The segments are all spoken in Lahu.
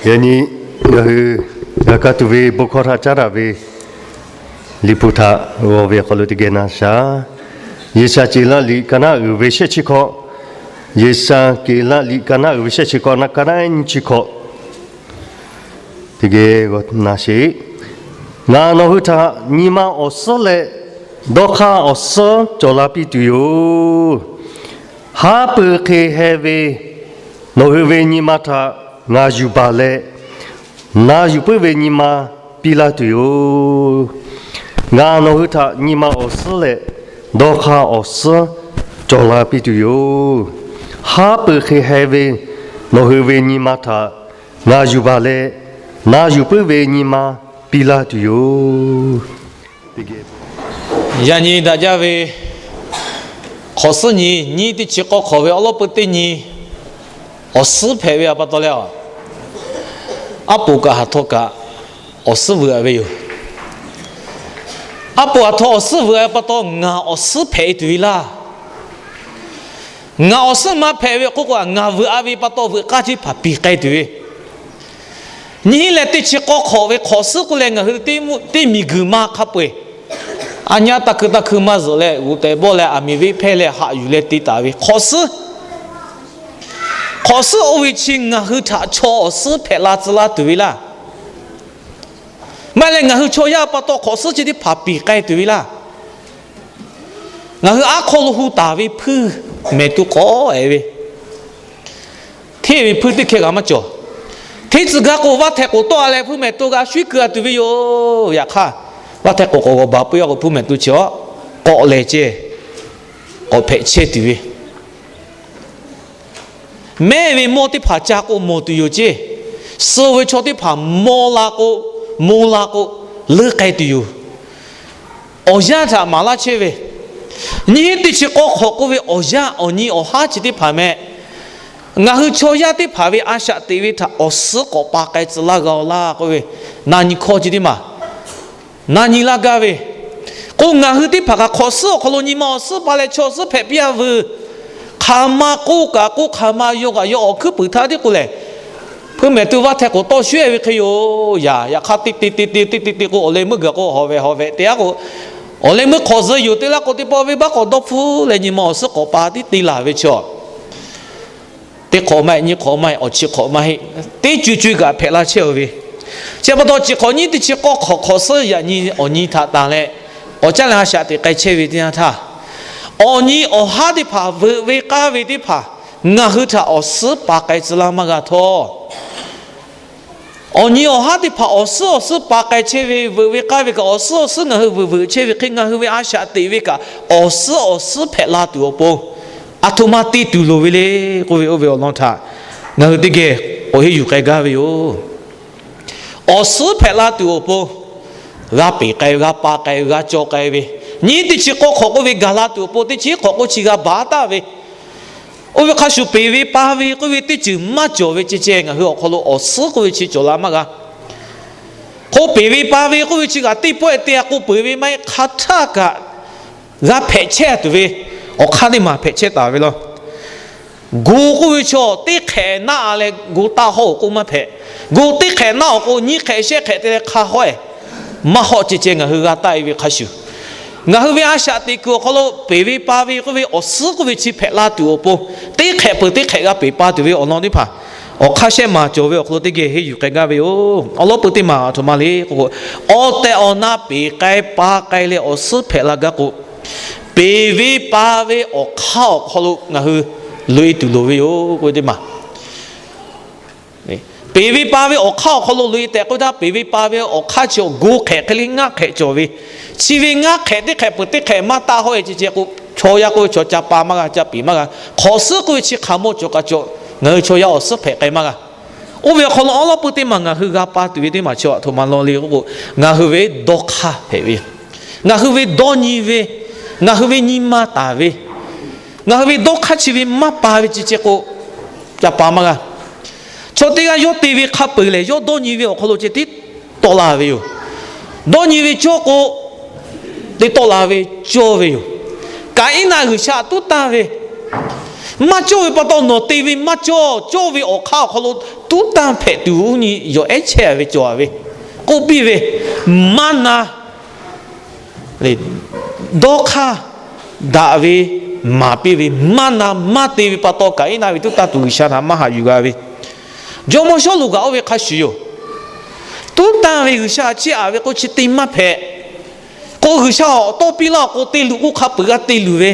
Yaꞈ nyi ngaˬ hui g'a kaˇ tuˬ ve bon hkawˇ htaꞈ caˉ daꞈ ve Liꞈ hpu htaꞈ g'aw ve awˬ hk'aw lo teˇ geh na shaˍ. Yeˍsaˍ ceˬ laˇ liꞈ ka naˉ uiˍ ve shehˆ chi hkawꞈ, Yeˍsaˍ ceˬ laˇ liꞈ ka naˉ uiˍ ve shehˆ chi hkawꞈ, ka naˉ nyiˇ chi hkawꞈ, teˇ geh g'aw na sheˍ. Ngaˬ nawˬ hui htaꞈ nyi ma awˬ suhˉ leh dawˇ hk'aˇ awˬ suhˉ cawˬ la piˇ tuˬ yoˬ. Haˉ pui hk'e heh ve nawˬ hui ve nyi ma htaꞈ ngaˬ yuˬ baˬ leh, na yuˬ puiˉ ve nyi ma piˇ laˇ tuˬ yoˬ. Ngaˬ nawˬ hui htaꞈ nyi ma awˬ suhˉ leh dawˇ hk'aˇ awˬ suhˉ cawˬ la piˇ tuˬ yoˬ. Haˉ pui hk'e heh ve nawˬ hui ve nyi ma htaꞈ ngaˬ yuˬ baˬ leh, na yuˬ puiˉ ve nyi ma piˇ laˇ tuˬ yoˬ. Yaꞈ nyi daꞈ jaˇ ve hk'awꞈ suhˉ nyi, nyiˇ teˇ chi k'awˇ hk'awꞈ ve awˉ lawˉ peu teˇ nyi, awˬ suhˉ hpehꞈ ve a pa taw leh, aˉ poꞈ kaꞈ haˍ htaw kaꞈ awˬ suhˉ vuiˬ a ve yoˬ. Aˉ poꞈ haˍ htaw awˬ suhˉ vuiˬ a pa taw ngaˬ awˬ suhˉ hpehꞈ e tuˬ ve laˇ. Ngaˬ awˬ suhˉ maˇ hpehꞈ ve awˬ hk'oˆ k'o, ngaˬ vuiˬ a ve pa taw vuiˬ k'aˇ teˇ hpaˍ piˍ k'ai tuˬ ve. Nyiˇ leh teˇ chi k'awˇ hk'awꞈ ve hk'awꞈ suhˉ k'oˆ leh ngaˬ hui teˇ miˬguiˬ ma hk'a peu-eˬ, a nyaˇ taˇ hkui taˇ hkui maˇ zuhꞈ leh g'uˬ tehꞈ bawˆ leh aˬ miˍ venˇ hpehˇ leh haꞈ yuˬ leh te taˍ ve hk'awꞈ suhˉ. Hk'awꞈ suhˉ oˇ ve chi ngaˬ hui htaꞈ chaw awˬ suhˉ hpehꞈ la tcuh laˇ tuˬ ve laˇ. Maˇ heˆ leh ngaˬ hui chaw yaˇ pa taw hk'awꞈ suhˉ chi teˇ hpaˍ piˍ k'ai tuˬ ve laˇ. Ngaˬ hui aˉ hk'aw lo hu taˍ ve hpuiˇ mehˍ to k'awꞈ-e ve, hteˇ ve hpuiˇ teˇ hkeh g'a maˇ cawˬ. Hteˇ tcuh gaˇ k'o, vaˇ hteh k'oˍ tawˆ-a leh hpuiˇ mehˍ to g'a shuiˉ keu-a tuˬ ve yoˬ. Yaꞈ hk'aˇ, vaˇ hteh k'oˍ k'awꞈ g'awˬ baˬ peuˬ-a k'o, hpuiˇ mehˍ to chi-a k'awꞈ lehˬ ceh, k'awꞈ hpehꞈ chehˇ tuˬ ve, mehˇ ve mawˇ teˇ hpaˍ ca k'o mawˬ tuˬ yoˬ ceˇ. Suh ve chaw teˇ hpaˍ mawˇ la k'o, mawˇ la k'o, leuˉ k'ai tuˬ yoˬ. Awˬ yanˇ htaꞈ maˍ laˇ chehˇ ve, nyiˇ teˇ chi k'awˇ hk'awꞈ k'oˆ ve awˬ yanˇ awˬ nyi awˬ haˉ chi teˇ hpaˍ meh, ngaˬ hui chaw yaˇ teˇ hpaˍ ve a shaꞈ teꞈ ve htaꞈ awˬ suhˉ k'awꞈ pa k'ai tcuh laˇ g'a-o laˇ k'oˆ ve, na nyi hkawˇ chi teˇ maˬ na nyi laˇ gaˇ ve k'o, ngaˬ hui teˇ hpaˍ kaꞈ hk'awꞈ suhˉ awˬ hk'aw lo nyi ma awˬ suhˉ pa leh chaw suhˉ hpehꞈ piˇ-a veuˬ. Hk'aˬ ma k'oˆ kaꞈ k'oˆ, hk'aˬ ma yaw kaꞈ yaw, awˬ hkuiˉ puiˍ htaˇ tiˉ k'o lehˬ, hpuiˇ mehˍ to vaˇ hteh k'oˍ tawˆ shuiˉ-e ve hk'e yoˬ. Yaꞈ, yaꞈ hk'aˇ teˇ te te te te te te k'o, awˬ leh meuˇ gaˬ k'o hawˍ vehˍ hawˍ vehˍ te-a k'o, awˬ leh meuˇ hk'awꞈ zuh yoˬ te laˇ k'o, teˇ pawˆ venˇbaˆ k'awꞈ dawˇ hpfuhˇ leh nyi ma awˬ suhˉ k'awꞈ pa tiˉ te laˬ ve chaw. Teˇ hk'awꞈ maˇ heˆ, nyiˇ hk'awꞈ maˇ heˆ, awˬ chi hk'awꞈ maˇ heˆ, teˇ co co kaꞈ hpehꞈ la chehˇ-oˬ ve. Chi pa taw chi hk'awꞈ nyiˇ teˇ chi k'awˇ hk'awꞈ hk'awꞈ suhˉ yaꞈ nyi awˬ nyi htaꞈ tanˬ leh, k'awꞈ caˉ leh a shaꞈ teꞈ k'ai chehˇ ve teˇ yanˇ htaˇ, awˬ nyi awˬ haˉ teˇ hpaˍ veuꞈ ve k'aˇ ve teˇ hpaˍ ngaˬ hui htaꞈ awˬ suhˉ pa k'ai tcuh laˇ maˇ g'a htawˇ, awˬ nyi awˬ haˉ teˇ hpaˍ awˬ suhˉ awˬ suhˉ pa k'ai chehˇ ve, veuꞈ ve k'aˇ ve kaꞈ awˬ suhˉ awˬ suhˉ ngaˬ hui veuꞈ veuꞈ chehˇ ve hk'e, ngaˬ hui ve a shaꞈ teꞈ ve kaꞈ awˬ suhˉ awˬ suhˉ hpehꞈ la tuˬ awˬ pon, aˬ htoꞈ ma te tuˬ loˍ ve le k'oˆ ve, oˇ ve awˬ lawn htaꞈ ngaˬ hui teˇ geh k'awꞈ henˇ yuˬ k'ai gaˇ ve yoˬ. Awˬ suhˉ hpehꞈ la tuˬ awˬ pon, g'a peˬ k'ai, g'a pa k'ai, g'a caw k'ai ve, nyiˇ teˇ chi k'awˇ hk'awꞈ k'oˆ ve gaˬ la tuˬ awˬ pon teˇ chi hk'awꞈ k'oˆ chi g'a baˬ taˍ ve, oˇ ve hk'a shuˍ peˬ ve pa ve k'oˆ ve teˇ ceuˬ maˇ cawˬ ve ceh ceh, ngaˬ hui awˬ hk'aw lo awˬ suhˉ k'oˆ ve chi cawˬ la maˇ g'a. K'o peˬ ve pa ve k'oˆ ve chi kaꞈ teˇ pawehˇ te-a k'o, peuˬ ve maˇ heˆ, hk'a htaˇ kaꞈ g'a hpehꞈ chehˇ tuˬ ve awˬ hk'aˇ teˇ maˬ hpehꞈ chehˇ taˍ ve law. Go k'oˆ ve chaw teˇ hk'ehꞈ naˆ-a leh go taˆ hawˉ-oˬ k'oˆ maˇ hpehꞈ. Go teˇ hk'ehꞈ naˆ-oˬ k'o, nyiˇ hk'ehꞈ shehˆ hk'ehꞈ te leh hk'a hawˉ-e maˇ hawˆ ceh ceh ngaˬ hui g'a taˆ-e ve hk'a shuˍ, ngaˬ hui ve a shaꞈ teꞈ kuiˬ awˬ hk'aw lo peˬ ve pa ve k'oˆ ve awˬ suhˉ k'oˆ ve chi hpehꞈ la tuˬ awˬ pon, teˇ hk'ehꞈ peuˬ teˇ hk'ehꞈ g'a peˬ pa tuˬ ve awˬ lawn teˇ hpaˍ awˬ hk'aˇ shehˆ maˬ cawˬ ve awˬ hk'aw lo teˇ geh henˇ yuˬ k'ai gaˇ ve yoˬ. Awˬ lawn peu teˇ maˬ aˬ htoꞈ ma le k'oˆ k'o, awˬ tehˬ awˬ na peˬ k'ai pa k'ai leh awˬ suhˉ hpehꞈ la gaˇ k'o, peˬ ve pa ve awˬ hk'aˇ awˬ hk'aw lo ngaˬ hui loꞈ-e tuˬ loˍ ve yoˬ k'oˆ ve teˇ maˬ. Peˬ ve pa ve awˬ hk'aˇ awˬ hk'aw lo loꞈ-e tehꞈ k'oˆ htaˇ, peˬ ve pa ve awˬ hk'aˇ chi awˬ go hk'ehꞈ hk'e le ngaˆ hk'ehꞈ cawˬ ve, chi ve ngaˆ hk'ehꞈ teˇ hk'ehꞈ peuˬ teˇ hk'ehꞈ maˇ taˆ hawˉ-e ceh ceh k'o, chaw yaˇ k'oˆ ve chaw ca pa maˇ g'a, ca peˬ maˇ g'a. Hk'awꞈ suhˉ k'oˆ ve chi hk'aˬ mawˇ cawˬ kaꞈ cawˬ, ngaˬ hui chaw yaˇ awˬ suhˉ hpehꞈ k'ai maˇ g'a. Oˇ ve awˬ hk'aw lo awˬ lawn peu teˇ maˬ ngaˬ hui g'a pa tuˬ ve teˇ maˬ chi aˬ htoꞈ ma law le k'oˆ k'o, ngaˬ hui ve dawˇ hk'aˇ hpehꞈ ve, ngaˬ hui ve dawˇ nyi ve, ngaˬ hui ve nyi ma taˍ ve, ngaˬ hui ve dawˇ hk'aˇ chi ve maˇ pa ve ceh ceh k'o, ca pa maˇ g'a. Chaw teˇ g'aˇ yawˇ te ve hk'a peu-eˬ lehˬ, yawˇ dawˇ nyi ve awˬ hk'aw lo ceh tiˉ tawˆ la ve yoˬ. Dawˇ nyi ve cawˇ k'o, teˇ tawˆ la ve cawˇ ve yoˬ. Kaˍiˉnaˆ G'uiˬsha tuˉ tanˇ ve, Maˇ cawˇ ve pa taw nawˬ te ve maˇ cawˇ. Cawˇ ve awˬ hk'aˇ awˬ hk'aw lo tuˉ tanˇ hpehꞈ tuˬ uˉ nyi yawˬ ehˉ chehˇ ve cawˬ ve k'oˆ piˇ ve, maˇ na dawˇ hk'aˇ daꞈ ve maˍ piˇ ve, maˇ na maˇ te ve pa taw kaꞈ iˉ na ve tuˉ tanˇ tuˬ G'uiˬsha htaꞈ maˇ haꞈ yuˬ g'a ve. Jawˇmawˇ Sawˉluꞈ kaꞈ oˇ ve hk'a shuˍ yoˬ. Tuˉ tanˇ ve G'uiˬsha chiˇ aꞈ ve k'o chi te maˇ hpehꞈ. K'o G'uiˬsha awˬ tawˇ piˇ laˇ awˬ k'o te luˬ k'oˆ hk'a peuˬ g'a te luˬ ve,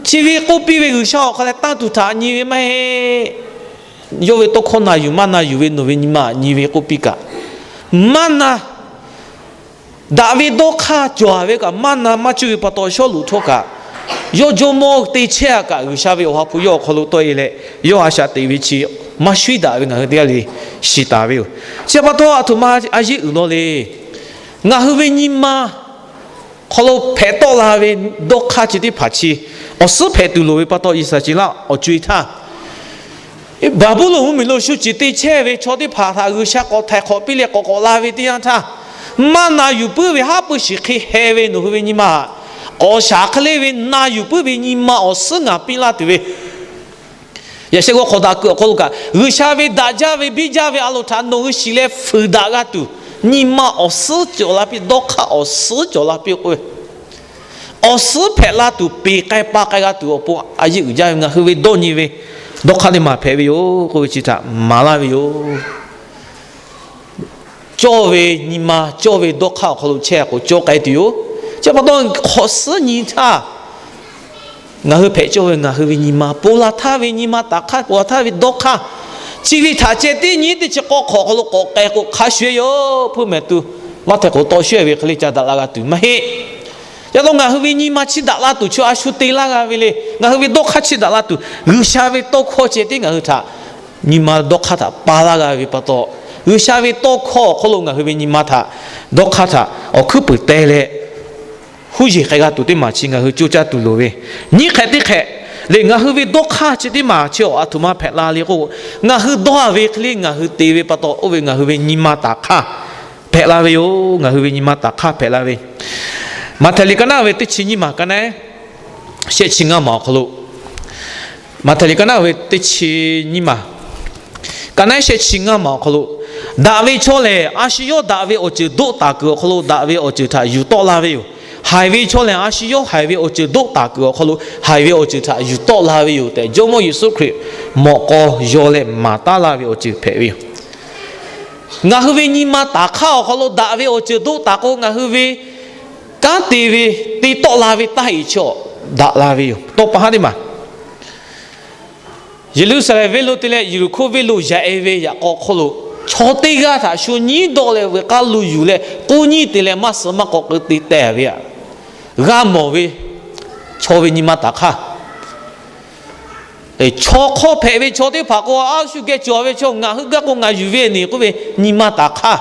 chi ve k'oˆ piˇ ve G'uiˬsha awˬ hk'aw leh tanˇ tuˬ htaꞈ nyi ve maˇ heˆ. Yawˇ ve tawˇ hkawˇ na yuˬ maˇ na yuˬ ve nawˬ ve nyi ma nyi ve k'oˆ piˇ kaꞈ, maˇ na daꞈ ve dawˇ hk'aˇ cawˬ ve kaꞈ maˇ na maˇ cuˇ ve pa taw Sawˉluꞈ htawˇ kaꞈ, yawˇ jawˇmawˇ te chehˇ a kaꞈ G'uiˬsha ve awˬ ha hpu yawˇ awˬ hk'aw lo tawˆ e leh, yawˇ a shaꞈ teꞈ ve chi maˇ shuˉ daꞈ ve ngaˬ hui teˇ g'aˇ le shiˍ taˍ ve yoˬ. Chi pa taw aˬ htoꞈ ma a yeˇ uiˍ law le. Ngaˬ hui ve nyi ma hk'aw lo hpehꞈ tawˆ la ve dawˇ hk'aˇ chi teˇ hpaˍ chi awˬ suhˉ hpehꞈ tuˬ loˍ ve pa taw Iˉsaˍreˍlaˆ awˬ co e htaˇ, Baˍbuˍlonˍ mvuhˇmiˬ lo shu ciˍ te chehˇ ve chaw teˇ hpaˍ htaꞈ G'uiˬsha k'awꞈ htaiˍ hk'awꞈ piˇ leh k'awꞈ k'awꞈ la ve teˇ yanˇ htaˇ, maˇ na yuˬ puiˉ ve haˉ pui shiˍ hk'e heh ve nawˬ hui ve nyi ma, k'awꞈ shaˍ hk'e le ve na yuˬ puiˉ ve nyi ma awˬ suhˉ ngaˬ piˇ laˇ tuˬ ve, yaꞈ sheh g'aw hk'awꞈ daꞈ kuiˬ awˬ hk'aw lo kaꞈ G'uiˬsha ve daꞈ jaˇ ve biˇ jaˇ ve a loˍ htaꞈ nawˬ hui shiˍ leh fuiˍ daꞈ g'a tuˬ, nyi ma awˬ suhˉ cawˬ la piˇ, dawˇ hk'aˇ awˬ suhˉ cawˬ la piˇ k'oˆ ve, awˬ suhˉ hpehꞈ la tuˬ, peˬ k'ai pa k'ai g'a tuˬ awˬ pon a yeˇ uiˍ jaˇ ve ngaˬ hui ve dawˇ nyi ve dawˇ hk'aˇ teˇ maˬ hpehꞈ ve yoˬ k'oˆ ve chi htaꞈ maˍ laˇ ve yoˬ. Cawˇ ve nyi ma cawˇ ve dawˇ hk'aˇ awˬ hk'aw lo chehˇ k'o cawˇ k'ai tuˬ yoˬ. Chi pa taw hk'awꞈ suhˉ nyi htaˇ, ngaˬ hui hpehꞈ cawˇ ve ngaˬ hui ve nyi ma, ponˬ laˬ htaˇ ve nyi ma taˍ hk'aˇ, ponˬ laˬ htaˇ ve dawˇ hk'aˇ, chi ve htaꞈ ceh teˇ nyi teˇ chi k'awꞈ hk'awꞈ awˬ hk'aw lo k'awꞈ k'ai k'o hk'a shuˍ e yoˬ. Hpuiˇ mehˍ tuˬ maˇ hteh k'o tawˆ shuˍ e ve hk'e le ca daꞈ la g'a tuˬ maˇ heˆ. Yaꞈ taw ngaˬ hui ve nyi ma chi daꞈ la tuˬ chi a shu te laˇ g'a ve le. Ngaˬ hui ve dawˇ hk'aˇ chi daꞈ la tuˬ, G'uiˬsha ve tawˇ hkawˇ ceh tiˉ ngaˬ hui htaꞈ nyi ma dawˇ hk'aˇ htaꞈ pa laˇ g'a ve pa taw, G'uiˬsha ve tawˇ hkawˇ awˬ hk'aw lo ngaˬ hui ve nyi ma htaꞈ dawˇ hk'aˇ htaꞈ awˬ hkuiˉ puiˍ teh leh huˉ yeˬ k'ai g'a tuˬ teˇ maˬ chi ngaˬ hui coˇ caˇ tuˬ loˍ ve. Nyiˇ hk'ehꞈ teˇ hk'ehꞈ le, ngaˬ hui ve dawˇ hk'aˇ chi teˇ maˬ chi awˬ a htoꞈ ma hpehꞈ la le k'o, ngaˬ hui dawˇ a ve hk'e le ngaˬ hui te ve pa taw oˇ ve ngaˬ hui ve nyi ma taˍ hk'aˇ hpehꞈ la ve yoˬ. Ngaˬ hui ve nyi ma taˍ hk'aˇ hpehꞈ la ve. Maꞈhtehˍ liꞈ ka naˆ ve teˇ chi nyiˇ maˬ, ka naˆ shehˆ chi ngaˇ maˬ awˬ hk'aw lo, Maꞈhtehˍ liꞈ ka naˆ ve teˇ chi nyiˇ maˬ, ka naˆ shehˆ chi ngaˇ maˬ awˬ hk'aw lo, daꞈ ve chaw lehˬ a shu yawˇ daꞈ ve awˬ ceuˬ doˆ taˍ kuiˬ awˬ hk'aw lo daꞈ ve awˬ ceuˬ htaꞈ yuˬ tawˆ la ve yoˬ. Haiˬ ve chaw lehˬ a shu yawˇ haiˬ ve awˬ ceuˬ doˆ taˍ kuiˬ awˬ hk'aw lo haiˬ ve awˬ ceuˬ htaꞈ yuˬ tawˆ la ve yoˬ tehꞈ Jawˇmawˇ Yeˍsuˆ Hkriꞈ mawꞈ k'aw yaw leh maˍ taˉ laˇ ve awˬ ceuˬ hpehꞈ ve yoˬ. Ngaˬ hui ve nyi ma taˍ hk'aˇ awˬ hk'aw lo daꞈ ve awˬ ceuˬ doˆ taˍ k'o, ngaˬ hui ve kanˉ te ve, te tawˆ la ve taˇ heꞈ chaw daꞈ la ve yoˬ. Tawˇ pa haˉ teˇ maˬ, Yeˍruˆsaˍlehnˍ venˇ lo te leh Yeˍriˆhkoˇ venˇ lo yaꞈ e ve yaꞈ k'aw hk'oˆ lo, chaw teˇ g'aˇ htaꞈ shu nyiˉ dawˆ leh veuꞈ k'aˉ lo yuˬ leh k'oˆ nyiˇ te leh maˇ suh maˇ k'awꞈ k'eu te teh ve aꞈ, g'a mawˬ ve chaw ve nyi ma taˍ hk'aˇ. Chaw hk'aw hpehꞈ ve chaw teˇ hpaˍ k'o, a shu geh cawˬ ve chaw ngaˬ hui gaˇ k'o ngaˬ yuˬ ve ne k'oˆ ve nyi ma taˍ hk'aˇ.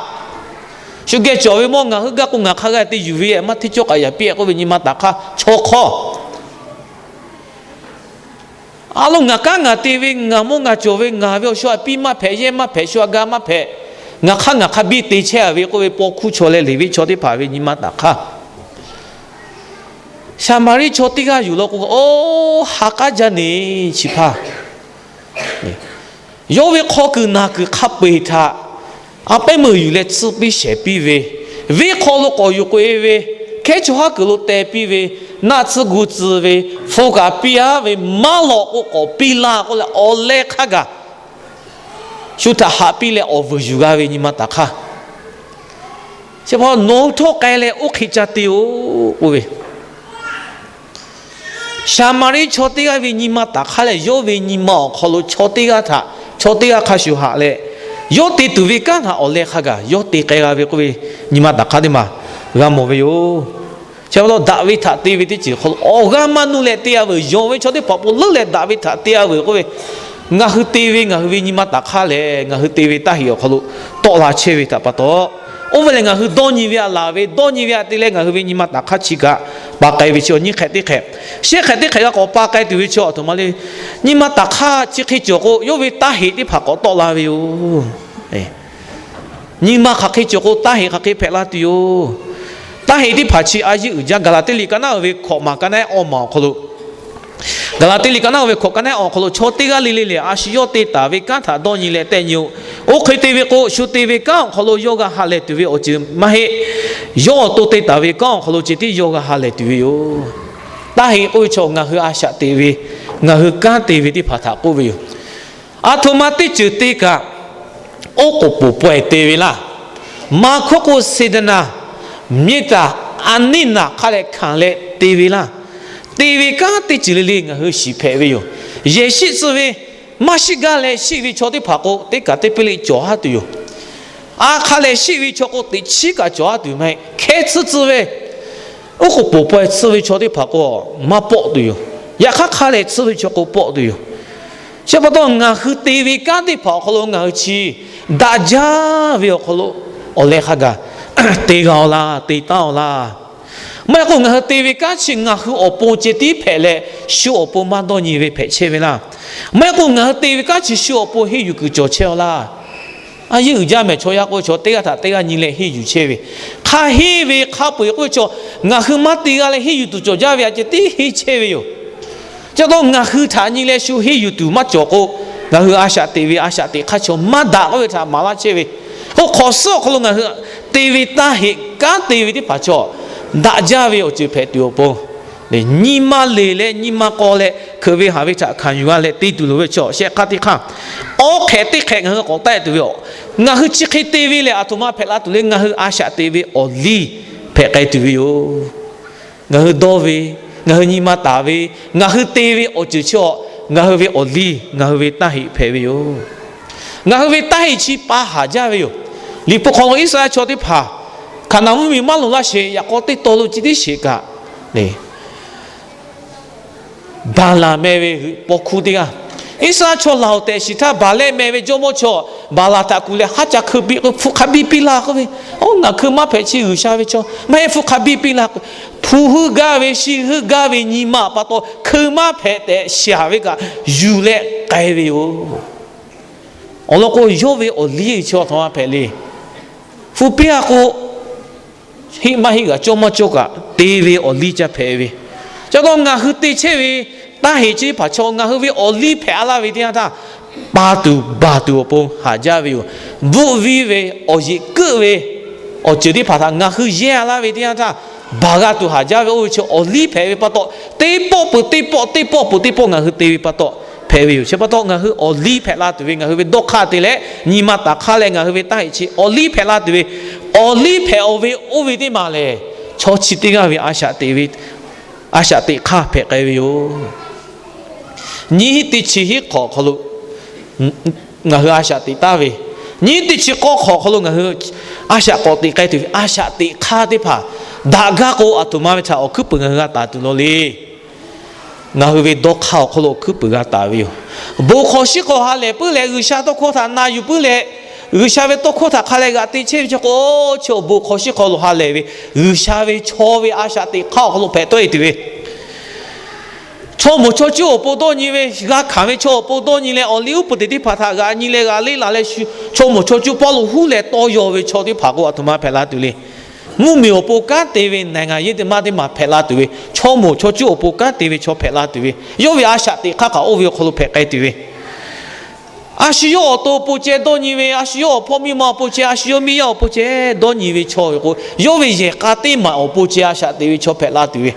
Shu geh cawˬ ve mawˇ ngaˬ hui gaˇ k'o ngaˬ hk'a g'a te yuˬ ve, maˇ hteˇ cawˇ k'aꞈ yaꞈ piˇ k'oˆ ve nyi ma taˍ hk'aˇ. Chaw hk'aw a lo ngaˬ kanˉ ngaˬ te ve, ngaˬ mawˇ ngaˬ cawˬ ve, ngaˬ ve awˬ shu aꞈ piˇ maˇ hpehꞈ, yehˇ maˇ hpehꞈ, shu aꞈ ga maˇ hpehꞈ, ngaˬ hk'aˇ ngaˬ hk'a biˇ te chehˇ a ve k'oˆ ve paw hkuˇ chaw leh Leˍviˆ chaw teˇ hpaˍ ve nyi ma taˍ hk'aˇ. Saˍmaˍriˆ chaw teˇ g'aˇ yuˬ law k'o, oˇ ha k'aˉ jaˇ ne, chi hpaˇ yawˇ ve hk'aw kuiˬ naˬ kuiˬ hk'a peu-eˬ htaꞈ a pehˉ meuˇ yuˬ leh tsuhˇ piˇ shehˍ piˇ ve, venˇ hk'aw lo k'awꞈ yuˬ k'oꞈ e ve, hkehˉ chaw haˉ kuiˬ lo teh piˇ ve, naˆ tsuhˇ gu tcuh ve, hpu kaꞈ piˇ aˉ ve, maˇ lawꞈ k'o k'awꞈ piˇ laˇ k'oˆ leh awˬ leh hk'a gaˬ shu htaꞈ haꞈ piˇ leh awˬ vuiˬ yuˬ g'a ve nyi ma taˍ hk'aˇ. Chi pa nawˬ hui htawˇ k'ai leh oˇ hk'e ca te-oˬ k'oˆ ve, Saˍmaˍriˆ chaw teˇ g'aˇ ve nyi ma taˍ hk'aˇ leh yawˇ ve nyi ma awˬ hk'aw lo chaw teˇ g'aˇ htaꞈ chaw teˇ g'aˇ hk'a shuˍ haꞈ leh, yawˇ te tuˬ ve kanˉ htaꞈ awˬ leh hk'a gaˬ yawˇ te k'ai g'a ve k'oˆ ve nyi ma taˍ hk'aˇ teˇ maˬ g'a mawˬ ve yoˬ. Chi pa taw daꞈ ve htaꞈ te ve teˇ ceuˬ hk'aw lo awˬ g'aˇ maˇ nuˇ leh te-a veuˬ, yonˍ ve chaw teˇ hpaˍ pon leuˉ leh daꞈ ve htaꞈ te-a veuˬ k'oˆ ve, ngaˬ hui te ve ngaˬ hui ve nyi ma taˍ hk'aˇ lehˬ ngaˬ hui te ve taˇ heꞈ awˬ hk'aw lo tawˆ la chehˇ ve htaꞈ pa taw, oˇ ve lehˬ ngaˬ hui dawˇ nyi ve aꞈ laˬ ve, dawˇ nyi ve aꞈ te leh ngaˬ hui ve nyi ma taˍ hk'aˇ chi kaꞈ pa k'ai ve chi nyiˇ hk'ehꞈ teˇ hk'ehꞈ, shehˆ hk'ehꞈ teˇ hk'ehꞈ g'a k'awꞈ pa k'ai tuˬ ve chi aˬ htoꞈ ma le. Nyi ma taˍ hk'aˇ chi hk'e cawˬ k'o yawˇ ve taˇ heꞈ teˇ hpaˍ k'awꞈ tawˆ la ve yoˬ. Nyi ma hk'aˬ hk'e cawˬ k'o taˇ heꞈ hk'aˬ hk'e hpehꞈ la tuˬ yoˬ. Taˇ heꞈ teˇ hpaˍ chi a yeˇ uiˍ jaˇ. Gaˍlaˍtiˆ liꞈ ka naˆ ve hkawꞈ maˬ ka naˆ awˇ maˬ awˬ hk'aw lo, Gaˍlaˍtiˆ liꞈ ka naˉ ve hkawꞈ ka naˉ awˬ hk'aw lo chaw teˇ g'aˇ le le lehˬ, a shu yawˇ te taˍ ve kanˉ htaꞈ dawˇ nyi leh tehˆ nyi-oˬ. Oˇ hk'e te ve k'o, shu te ve kanˉ awˬ hk'aw lo yawˇ g'a ha lehˬ tuˬ ve awˬ ceuˬ maˇ heˆ. Yawˇ awˬ to te taˍ ve kanˉ awˬ hk'aw lo ceh tiˉ yawˇ g'a ha lehˬ tuˬ ve yoˬ. Taˇ heꞈ k'oˆ ve chaw ngaˬ hui a shaꞈ teꞈ ve, ngaˬ hui kanˉ te ve teˇ hpaˍ htaꞈ k'oˆ ve yoˬ. A htoꞈ ma teˇ ceuˬ te kaꞈ, oˉ k'oˍ poˬ pawehˇ te ve laˇ. Maˇ hkawˇ k'o, စေတနာ, မေတ္တာ, a neˇ naˬ hk'a leh hkanˍ leh te ve laˇ. Te ve kanˉ teˇ ceuˬ le le ngaˬ hui shiˍ hpehꞈ ve yoˬ. Yehˬ shiˆ tcuh ve, maˇ shiˆ gaˇ leh shiˆ ve chaw teˇ hpaˍ k'o, teˇ kaꞈ teˇ piˇ le cawˬ haˉ tuˬ yoˬ. A hk'a leh shiˆ ve chaw k'o, teꞈ chiˉ kaꞈ cawˬ haˉ tuˬ maˇ heˆ. Hkehˇ tsuhˇ tcuh ve, oˉ k'oˍ poˬ pawehˇ tsuhˇ ve chaw teˇ hpaˍ k'o, maˇ pawˆ tuˬ yoˬ. Yaꞈ hk'aˇ hk'a leh tsuhˇ ve chaw k'o, pawˆ tuˬ yoˬ. Chi pa taw, ngaˬ hui te ve kanˉ teˇ hpaˍ awˬ hk'aw lo ngaˬ hui chi daꞈ jaˇ ve awˬ hk'aw lo awˬ leh hk'a gaˬ te g'a-oˬ laˇ, te taˉ-oˬ laˇ. Maˇ heˆ k'o, ngaˬ hui te ve kanˉ chi ngaˬ hui awˬ pon ceh tiˉ hpehꞈ leh, shu awˬ pon maˇ dawˇ nyi ve hpehꞈ chehˇ ve laˇ. Maˇ heˆ k'o, ngaˬ hui te ve kanˉ chi shu awˬ pon henˇ yuˬ kuiˬ cawˬ chehˇ-oˬ laˇ. A yeˇ uiˍ jaˇ mehˍ, chaw yaˇ k'oˆ ve chaw teˇ g'aˇ htaꞈ teˇ g'aˇ nyi leh henˇ yuˬ chehˇ ve, hk'a henˇ ve hk'a peu-eˬ k'oˆ ve chaw, ngaˬ hui maˇ te g'a leh henˇ yuˬ tuˬ cawˬ jaˇ ve aꞈ ceh tiˉ henˇ chehˇ ve yoˬ. Chi pa taw, ngaˬ hui htaꞈ nyi leh shu henˇ yuˬ tuˬ maˇ cawˬ k'o, ngaˬ hui a shaꞈ teꞈ ve a shaꞈ teꞈ hk'aˇ chaw maˇ daꞈ k'oˆ ve htaꞈ maˍ laˇ chehˇ ve, k'o hk'awꞈ suhˉ awˬ hk'aw lo ngaˬ hui te ve taˇ heꞈ kanˉ te ve teˇ hpaˍ chaw daꞈ jaˇ ve awˬ ceuˬ hpehꞈ tuˬ awˬ pon, nyi ma leˬ leh nyi ma k'aw leh hkeuꞈ ve haˍ ve htaꞈ hkanˍ yuˬ g'a leh te tuˬ loˍ ve chaw shehˆ hk'aˇ teˇ hk'aˇ, awˉ hk'ehꞈ teˇ hk'ehꞈ ngaˬ hui k'awꞈ taˆ-e tuˬ ve yoˬ. Ngaˬ hui chi hk'e te ve lehˬ, aˬ htoꞈ ma hpehꞈ la tuˬ le, ngaˬ hui a shaꞈ teꞈ ve awˬ liˇ hpehꞈ k'ai tuˬ ve yoˬ. Ngaˬ hui dawˇ ve, ngaˬ hui nyi ma taˍ ve, ngaˬ hui te ve awˬ ceuˬ chi-a, ngaˬ hui ve awˬ liˇ, ngaˬ hui ve taˇ heꞈ hpehꞈ ve yoˬ. Ngaˬ hui ve taˇ heꞈ chi pa haˍ jaˇ ve yoˬ. Liꞈ hpu hk'aw lo Iˉsaˍreˍlaˆ chaw teˇ hpaˍ Hkaˍnanˍ mvuhˇmiˬ maˇ loꞈ laˇ sheˍ, yaꞈ k'aw teˇ taw lo chi tiˉ sheˍ kaꞈ, Baˍlaˍ meh ve paw hkuˇ teˇ g'aˇ, Iˉsaˍreˍlaˆ chaw laˬ-oˬ tehꞈ shiˍ htaˇ, Baˍlehˆ meh ve jawˇmawˇ chaw Baˍlaˍ htaꞈ kuˬ leh haˉ ca hkeu piˇ k'o, hpu hk'a biˇ piˇ laˇ k'oˆ ve, Oˇ, ngaˬ hkeu maˇ hpehꞈ chi G'uiˬsha ve chaw maˇ heˆ, hpu hk'a biˇ piˇ laˇ k'o, hpu heuˆ gaˇ ve, shi heuˆ gaˇ ve nyi ma pa taw hkeu maˇ hpehꞈ tehꞈ shiˍ ve kaꞈ yuˬ leh k'ai ve yoˬ. Awˬ lawn k'o, yawˇ ve awˬ liˇ chi aˬ htoꞈ ma hpehꞈ le. Hpu piˇ-a k'o, heˆ maˇ heˆ g'aꞈ cawˇ maˇ cawˇ kaꞈ te ve awˬ liˇ ca hpehꞈ ve. Chi pa taw ngaˬ hui te chehˇ ve taˇ heꞈ chi teˇ hpaˍ chaw ngaˬ hui ve awˬ liˇ hpehꞈ-a laˇ ve teˇ yanˇ htaˇ, pa tuˬ baˬ tuˬ awˬ pon haˍ jaˇ ve yoˬ. Bvuhˆ viˇ ve, awˬ yeꞈ keuˆ ve awˬ ceuˬ teˇ hpaˍ htaꞈ ngaˬ hui yehˇ-a laˇ ve teˇ yanˇ htaˇ, baˬ g'a tuˬ haˍ jaˇ ve oˇ ve chi awˬ liˇ hpehꞈ ve pa taw, teˇ pawˆ peuˬ teˇ pawˆ, teˇ pawˆ peuˬ teˇ pawˆ ngaˬ hui te ve pa taw hpehꞈ ve yoˬ. Chi pa taw ngaˬ hui awˬ liˇ hpehꞈ la tuˬ ve, ngaˬ hui ve dawˇ hk'aˇ te leh nyi ma taˍ hk'aˇ leh ngaˬ hui ve taˇ heꞈ chi awˬ liˇ hpehꞈ la tuˬ ve, awˬ liˇ hpehꞈ-oˬ ve oˇ ve teˇ maˬ lehˬ, chaw chi teˇ g'aˇ ve a shaꞈ teꞈ ve, a shaꞈ teꞈ hk'aˇ hpehꞈ k'ai ve yoˬ. Nyiˇ hinˉ teˇ chi hiˉ hk'awꞈ hk'aw lo ngaˬ hui a shaꞈ teꞈ taˍ ve, nyiˇ hinˉ teˇ chi k'awˇ hk'awꞈ hk'aw lo ngaˬ hui a shaꞈ k'awꞈ teꞈ k'ai tuˬ ve, a shaꞈ teꞈ hk'aˇ teˇ hpaˍ daꞈ gaˇ k'o, aˬ htoꞈ ma ve htaꞈ awˬ hkuiˉ puiˍ ngaˬ hui g'a taˍ tuˬ law le. Ngaˬ hui ve dawˇ hk'aˇ awˬ hk'aw lo awˬ hkuiˉ puiˍ g'a taˍ ve yoˬ. Bon hk'aw shiˉ hk'aw ha lehˬ puiˉ leh, G'uiˬsha tawˇ hkawˇ htaꞈ na yuˬ puiˉ leh, G'uiˬsha ve tawˇ hkawˇ htaꞈ hk'a leh g'aꞈ te chehˇ ve chaw k'o, chi awˬ bon hk'aw shiˉ hk'aw lo ha lehˬ ve, G'uiˬsha ve chaw ve a shaꞈ teꞈ hk'aˇ awˬ hk'aw lo hpehꞈ tawˆ-e tuˬ ve, chaw moˍ chaw cuˇ awˬ pon dawˇ nyi ve, g'a hkanˍ ve chaw awˬ pon dawˇ nyi leh, awˬ liˇ uˉ peunˍ teꞈ teˇ hpaˍ htaꞈ g'aꞈ nyi leh g'aꞈ leˇ laˬ leh, chaw moˍ chaw cuˇ paˇ lo huˉ leh tawˇ yaw ve chaw teˇ hpaˍ k'o, aˬ htoꞈ ma hpehꞈ la tuˬ le. Mvuhˇmiˬ awˬ pon kanˉ te ve, နိုင်ငံရေး teˇ maˇ teˇ maˬ hpehꞈ la tuˬ ve, chaw moˍ chaw cuˇ awˬ pon kanˉ te ve chaw hpehꞈ la tuˬ ve, yawˇ ve a shaꞈ teꞈ hk'aˇ kaꞈ oˇ ve awˬ hk'aw lo hpehꞈ k'ai tuˬ ve, a shu yawˇ awˬ to pon ceh dawˇ nyi ve, a shu yawˇ awˬ hpawˇ miˇ ma awˬ pon ceh, a shu yawˇ miˇ yaˇ awˬ pon ceh dawˇ nyi ve chaw ve k'o, yawˇ ve yehˬ k'a teˇ maˬ awˬ pon ceh a shaꞈ teꞈ ve chaw hpehꞈ la tuˬ ve,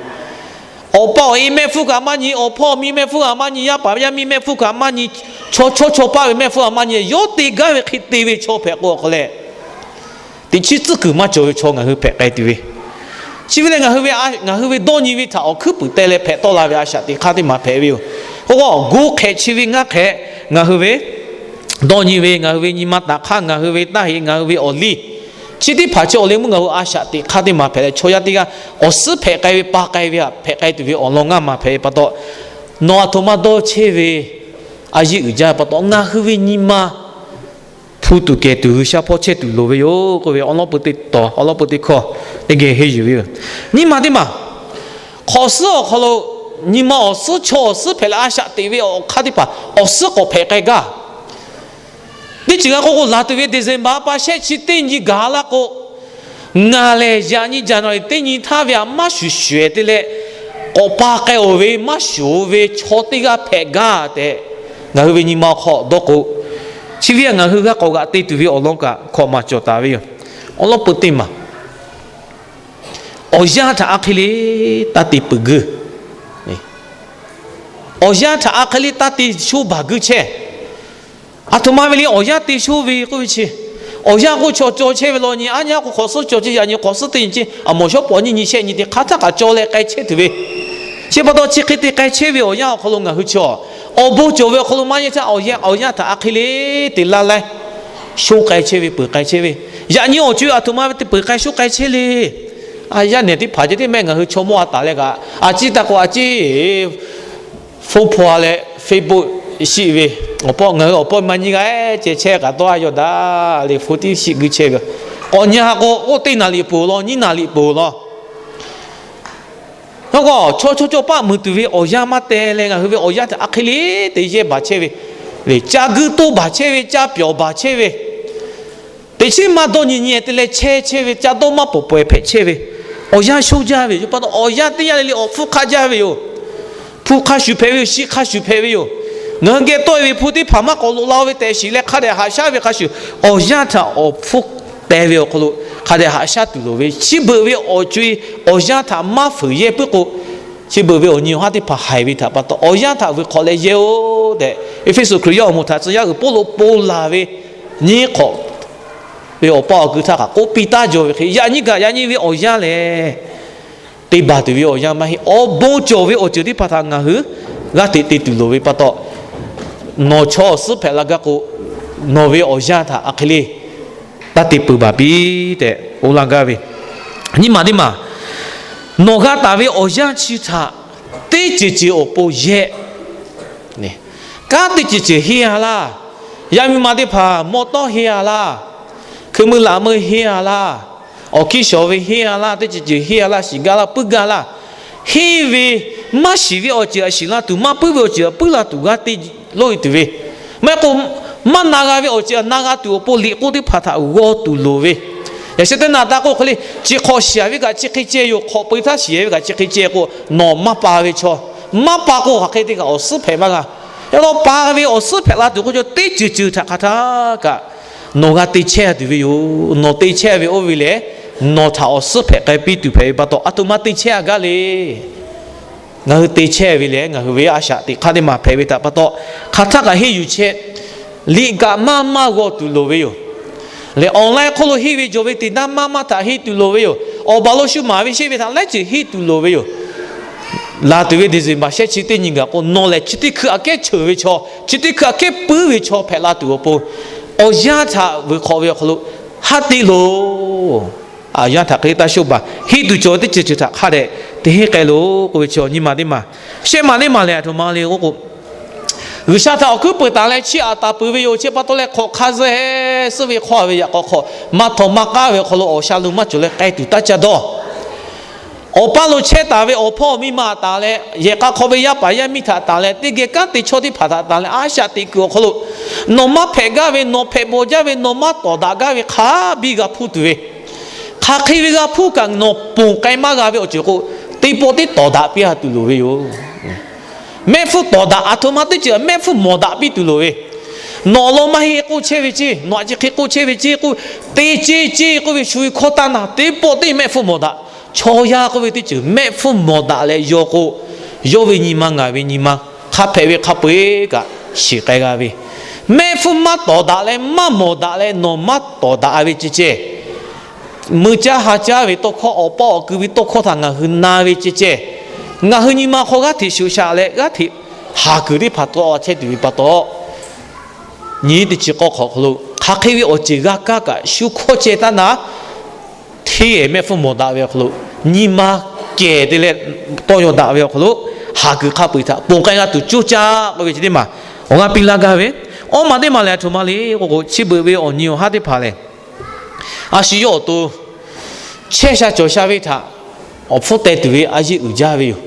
awˬ pa awˬ e mehˆ hpfuhˇ kaꞈ maˇ nyi, awˬ hpawˇ awˬ miˇ mehˆ hpfuhˇ kaꞈ maˇ nyi, yaˇ paˍ yaˇ miˇ mehˆ hpfuhˇ kaꞈ maˇ nyi, chaw chawˇ chaw paˆ ve mehˆ hpfuhˇ kaꞈ maˇ nyi, yawˇ te gaˇ ve hk'e te ve chaw hpehꞈ k'o awˬ hk'aw leh, teꞈ chiˉ tcuhˉ kuiˬ maˇ cawˬ ve chaw ngaˬ hui hpehꞈ k'ai tuˬ ve, chi ve lehˬ ngaˬ hui ve, ngaˬ hui ve dawˇ nyi ve htaꞈ awˬ hkuiˉ puiˍ teh leh hpehꞈ tawˆ la ve a shaꞈ teꞈ hk'aˇ teˇ maˬ hpehꞈ ve yoˬ. K'o, go hk'ehꞈ chi ve ngaˇ hk'ehꞈ ngaˬ hui ve dawˇ nyi ve, ngaˬ hui ve nyi ma taˍ hk'aˇ, ngaˬ hui ve taˇ heꞈ, ngaˬ hui ve awˬ liˇ, chi teˇ hpaˍ chi awˬ leh mvuhˇ ngaˬ hui a shaꞈ teꞈ hk'aˇ teˇ maˬ hpehꞈ leh, chaw yaˇ teˇ g'aˇ awˬ suhˉ hpehꞈ k'ai ve, pa k'ai ve htaꞈ hpehꞈ k'ai tuˬ ve awˬ lawn ngaˇ maˬ hpehꞈ ve pa taw, nawˬ aˬ htoꞈ ma dawˇ chehˇ ve, a yeˇ uiˍ jaˇ ve pa taw, ngaˬ hui ve nyi ma hpu tuˬ kehˬ tuˬ G'uiˬsha hpawˇ chehˇ tuˬ loˍ ve yoˬ k'oˆ ve awˬ lawn peu teˇ tawˍ, awˬ lawn peu teˇ hkawˇ teˇ geh henˇ yuˬ ve yoˬ. Nyi ma teˇ maˬ, hk'awꞈ suhˉ awˬ hk'aw lo nyi ma awˬ suhˉ, chaw awˬ suhˉ hpehꞈ leh a shaꞈ teꞈ ve awˬ hk'aˇ teˇ hpaˍ awˬ suhˉ k'awꞈ hpehꞈ k'ai gaˇ. Teˇ ceuˬ g'a k'oˆ k'o, laˬ tuˬ ve December pa shehˆ chi teˇ nyi gaˬ laˇ k'o, ngaˬ lehˬ yaꞈ nyi January teˇ nyi htaˇ ve htaꞈ maˇ shuˍ shuˍ-ehˍ te leh, k'awꞈ pa k'ai-oˬ ve maˇ shuˍ ve chaw teˇ g'aˇ hpehꞈ gaˇ tehꞈ, ngaˬ hui ve nyi ma awˬ hk'aw dawˇ k'o, chi ve ngaˬ hui g'a k'awꞈ g'aꞈ te tuˬ ve awˬ lawn kaꞈ hkawꞈ maˍ cawˬ taˍ ve yoˬ. Awˬ lawn peuˬ teˇ maˬ, awˬ yanˇ htaꞈ a hk'e le taˇ te peuˬ guˇ. Awˬ yanˇ htaꞈ a hk'e le taˇ te shoˇ baˬ guˇ chehˇ. Aˬ htoꞈ ma ve le awˬ yanˇ te shoˇ ve k'oˆ ve chi, awˬ yanˇ k'o chaw cawˬ chehˇ ve law nyi, aˉ nyi k'o hk'awꞈ suhˉ cawˬ chehˇ, yaꞈ nyi hk'awꞈ suhˉ teˇ nyi chehˇ, aˬ mawˬ shawˉ pawˍ nyiˇ nyi shehˆ nyi te hk'aˬ htaˇ kaꞈ cawˬ leh k'ai chehˇ tuˬ ve. Chi pa taw chi hk'e te k'ai chehˇ ve awˬ yanˇ awˬ hk'aw lo ngaˬ hui chi awˬ bon cawˬ ve awˬ hk'aw lo maˇ yehˇ htaˇ, awˬ yanˇ htaꞈ a hk'e le te laˇ laiˉ shoˇ k'ai chehˇ ve, peuˬ k'ai chehˇ ve. Yaꞈ nyi awˬ co aˬ htoꞈ ma ve te peuˬ k'ai shoˇ k'ai chehˇ le. A yaˇ nehˬ teˇ hpaˍ ceh teˇ mehˆ ngaˬ hui chaw mawˇ a taˍ leh kaꞈ, a ciˉ taˇ k'o a ciˉ, phone hpaw leh Facebook shiˆ ve, awˬ pawˆ ngaˬ hui awˬ pawˆ maˇ nyiˇ g'aˇ ceh chehˇ kaꞈ tawˇ a yaw daꞈ le, phone tiˉ shiˆ guˇ chehˇ ve. K'awꞈ nyi ha k'o, oˇ teˇ naˍ liꞈ peuˬ law, nyiˇ naˍ liꞈ peuˬ law. Hk'e k'o, chaw chaw cawˬ paˆ muiˬ tuˬ ve awˬ yanˇ maˇ teh leh, ngaˬ hui ve awˬ yanˇ htaꞈ a hk'e le te yehˇ baˬ chehˇ ve, ca guˇ toˇ baˬ chehˇ ve, ca pyawˬ baˬ chehˇ ve, teꞈ chiˉ maˇ dawˇ nyi nyi te leh chehˇ chehˇ ve, ca dawˇ maˇ pawˍ pawehˬ hpehꞈ chehˇ ve, awˬ yanˇ shoˇ jaˇ ve yoˬ. Pa taw awˬ yanˇ teˇ yanˇ le le awˬ hpfuhˇ hk'aˆ jaˇ ve yoˬ. Hpu hk'a shuˍ hpehꞈ ve yoˬ. Shi hk'a shuˍ hpehꞈ ve yoˬ. Ngaˬ hui geh tawˆ e ve hpu teˇ hpaˍ maˇ k'awꞈ loꞈ la-o ve tehꞈ shiˍ leh hk'a dehꞈ haꞈ shaˉ ve hk'a shuˍ, awˬ yanˇ htaꞈ awˬ hpfuhˇ teh ve awˬ hk'aw lo hk'a dehꞈ haꞈ shaˉ tuˬ loˍ ve, chi beuꞈ ve awˬ co e awˬ yanˇ htaꞈ maˇ fuiˍ yehˇ puiˉ k'o, chi beuꞈ ve awˬ nyi awˬ haˉ teˇ hpaˍ haiˬ ve htaꞈ pa taw, awˬ yanˇ htaꞈ vuiˬ hk'awꞈ leh yehˇ-oˆ tehꞈ, Eˇfeˇsuꞈ Hkriꞈ yaˇ awˬ moˍ htaꞈ tcuh yaˇ uiˍ Pawˇluꞈ ponˬ laˬ ve nyiˇ hk'awꞈ ve awˬ pa awˬ ku htaˇ kaꞈ k'oˆ piˇ taˉ jaw ve hk'e, yaꞈ nyi kaꞈ yaꞈ nyi ve awˬ yanˇ lehˬ, te baˬ tuˬ ve awˬ yanˇ maˇ heˆ. Awˬ bon cawˬ ve awˬ ceuˬ teˇ hpaˍ htaꞈ ngaˬ hui g'aˇ hteꞈ te tuˬ loˍ ve pa taw, nawˬ chaw awˬ suhˉ hpehꞈ la gaˇ k'o, nawˬ ve awˬ yanˇ htaꞈ a hk'e le taˇ te peuˬ baˬ piˇ tehꞈ k'oˆ laˇ gaˇ ve. Nyiˇ maˬ teˇ maˬ, nawˬ g'a taˍ ve awˬ yanˇ chi htaꞈ teˇ ceuˬ ceuˬ awˬ pon yehˇ. Kanˉ teˇ ceuˬ ceuˬ henˇ a laˇ. Yaˇ miˇ ma teˇ hpaˍ mawˇ tawˇ henˇ a laˇ. Hkui meuˇ laꞈ meuˇ henˇ a laˇ. Awˬ hkiˇ shawˍ ve henˇ a laˇ. Teˇ ceuˬ ceuˬ henˇ a laˇ. Shiˍ gaˇ laˇ, puiˉ gaˇ laˇ. Henˇ ve maˇ shiˍ ve awˬ ceuˬ aꞈ shiˍ la tuˬ, maˇ puiˉ ve awˬ ceuˬ aꞈ puiˉ la tuˬ g'a te loˇ e tuˬ ve, maˇ heˆ k'o, maˇ na g'a ve awˬ ceuˬ aꞈ na g'a tuˬ awˬ pon liꞈ k'oˆ teˇ hpaˍ htaꞈ g'aw tuˬ loˍ ve. Yaꞈ sheh teˇ naˍ taˇ k'oˆ hk'e le, chi hk'awꞈ shiˍ ve kaꞈ chi hk'e ceh yoˬ. Hk'awꞈ peu htaˇ shiˍ ve kaꞈ chi hk'e ceh k'o, nawˬ maˇ pa ve chaw, maˇ pa k'o hk'aˬ hk'e te kaꞈ awˬ suhˉ hpehꞈ maˇ g'a. Yaꞈ hk'aˇ pa ve awˬ suhˉ hpehꞈ la tuˬ k'oˆ cawˬ teˇ ceuˬ ceuˬ htaꞈ hk'aˬ htaˇ kaꞈ nawˬ g'a te chehˇ tuˬ ve yoˬ. Nawˬ te chehˇ ve oˇ ve lehˬ, nawˬ htaꞈ awˬ suhˉ hpehꞈ k'ai piˇ tuˬ hpehꞈ ve pa taw, aˬ htoꞈ ma te chehˇ a gaˇ le. Ngaˬ hui te chehˇ ve lehˬ, ngaˬ hui ve a shaꞈ teꞈ hk'aˇ teˇ maˬ hpehꞈ ve htaꞈ pa taw, hk'aˬ htaˇ kaꞈ henˇ yuˬ chehˇ. Liꞈ kaꞈ maˇ maˇ g'aw tuˬ loˍ ve yoˬ. Lehˬ, online hk'oˆ lo henˇ ve jawˬ ve teꞈ naˇ maˇ maˇ htaꞈ henˇ tuˬ loˍ ve yoˬ. Awˬ baˬ lo shu maˍ ve sheˆ ve htaꞈ laiˉ ceuˬ henˇ tuˬ loˍ ve yoˬ. Laˬ tuˬ ve December shehˆ chi teˇ nyi gaˬ k'o, nawˬ lehˬ chi teˇ hkui aꞈ kehˉ cheuˬ ve chaw, chi teˇ hkui aꞈ kehˉ puiˉ ve chaw hpehꞈ la tuˬ awˬ pon, awˬ yanˇ htaꞈ vuiˬ hk'awꞈ ve awˬ hk'aw lo haˉ te loˬ. Awˬ yanˇ htaꞈ hk'e le taˇ shoˇ baˬ. Henˇ tuˬ cawˬ ve teˇ ceuˬ ceuˬ htaꞈ hk'a dehꞈ te henˇ k'ai loˬ k'oˆ ve chi nyiˇ maˬ teˇ maˬ. Shehˆ maˬ teˇ maˬ lehˬ, aˬ htoꞈ ma le k'oˆ k'o, G'uiˬsha htaꞈ awˬ hkuiˉ peuˬ taˍ leh chiˇ aꞈ taˍ peuˬ ve yoˬ. Chi pa taw leh hk'awꞈ hk'a zuhˆ suhˉ ve hk'aw ve yaꞈ k'aw hk'awꞈ maˇ htawꞈ maˇ k'aˉ ve awˬ hk'aw lo awˬ sha lo maˇ cawˬ leh k'ai tuˬ taˇ caˇ dawˇ. Awˬ paˇ lo chehˇ taˍ ve awˬ hpawˇ awˬ miˇ ma taˍ leh, yehˬ k'a hk'aw ve yaˇ paˍ yaˇ miˇ htaꞈ taˍ leh, teˇ geh kanˉ te chaw teˇ hpaˍ htaꞈ taˍ leh, a shaꞈ teꞈ kuiˬ awˬ hk'aw lo nawˬ maˇ hpehꞈ gaˇ ve, nawˬ hpehꞈ bawˬ jaˇ ve, nawˬ maˇ tawˍ daꞈ gaˇ ve hk'a biˇ g'a hpuˇ tuˬ ve, hk'aˬ hk'e ve g'a hpuˇ kaꞈ nawˬ ponˬ k'ai maˇ g'a ve awˬ ceuˬ k'o, teˇ pawˆ tiˉ tawˍ daꞈ piˇ a tuˬ loˍ ve yoˬ. Mehˆ hpfuhˇ tawˍ daꞈ aˬ htoꞈ ma teˇ ceuˬ mehˆ hpfuhˇ mawˬ daꞈ piˇ tuˬ loˍ ve. Nawˬ lawn maˇ heˆ k'oˆ chehˇ ve ceˇ, nawˬ aꞈ chi hk'e k'oˆ chehˇ ve ceˇ k'oˆ, te ceˇ ceˇ k'oˆ ve shu ve hkawˇ taˇ na, teˇ pawˆ teˇ mehˆ hpfuhˇ mawˬ daꞈ. Chaw yaˇ k'oˆ ve teˇ ceuˬ mehˆ hpfuhˇ mawˬ daꞈ leh yaw k'o, yawˇ ve nyi ma ngaˬ ve nyi ma hk'a hpehꞈ ve hk'a peu-eˬ kaꞈ shiˍ k'ai g'a ve. Mehˆ hpfuhˇ maˇ tawˍ daꞈ leh maˇ mawˬ daꞈ leh nawˬ maˇ tawˍ daꞈ ve ceˇ ceˇ, mui caˇ ha caˇ ve tawˇ hkawˇ, awˬ paˇ awˬ kui ve tawˇ hkawˇ htaꞈ ngaˬ hui na ve ceˇ ceˇ, ngaˬ hui nyi ma hk'aw g'aˇ hteꞈ shuˍ shaꞈ leh g'aˇ hteꞈ haˍ kuiˬ teˇ hpaˍ tawˆ chehˇ tuˬ ve pa taw, nyi teˇ chi k'awˇ hk'awꞈ hk'aw lo hk'aˬ hk'e ve awˬ ceuˬ g'a kaˇ kaꞈ shu hkawˇ ceh taˇ na, hteˇ mehˆ hpfuhˇ mawˬ daꞈ ve awˬ hk'aw lo, nyi ma kehˬ te leh tawˇ yaw daꞈ ve awˬ hk'aw lo, haˍ kuiˬ hk'a peu-eˬ htaꞈ ponˬ k'ai g'a tuˬ coˇ caˇ k'oˆ ve chi teˇ maˬ awˬ g'aˇ piˇ laˇ gaˇ ve. Awˬ maˬ teˇ maˬ lehˬ, aˬ htoꞈ ma le k'oˆ k'o, chi beuꞈ ve awˬ nyi awˬ haˉ teˇ hpaˍ lehˬ, a shu yawˇ awˬ to chehˇ sha cawˬ sha ve htaꞈ awˬ hpfuhˇ teh tuˬ ve a yeˇ uiˍ jaˇ ve yoˬ.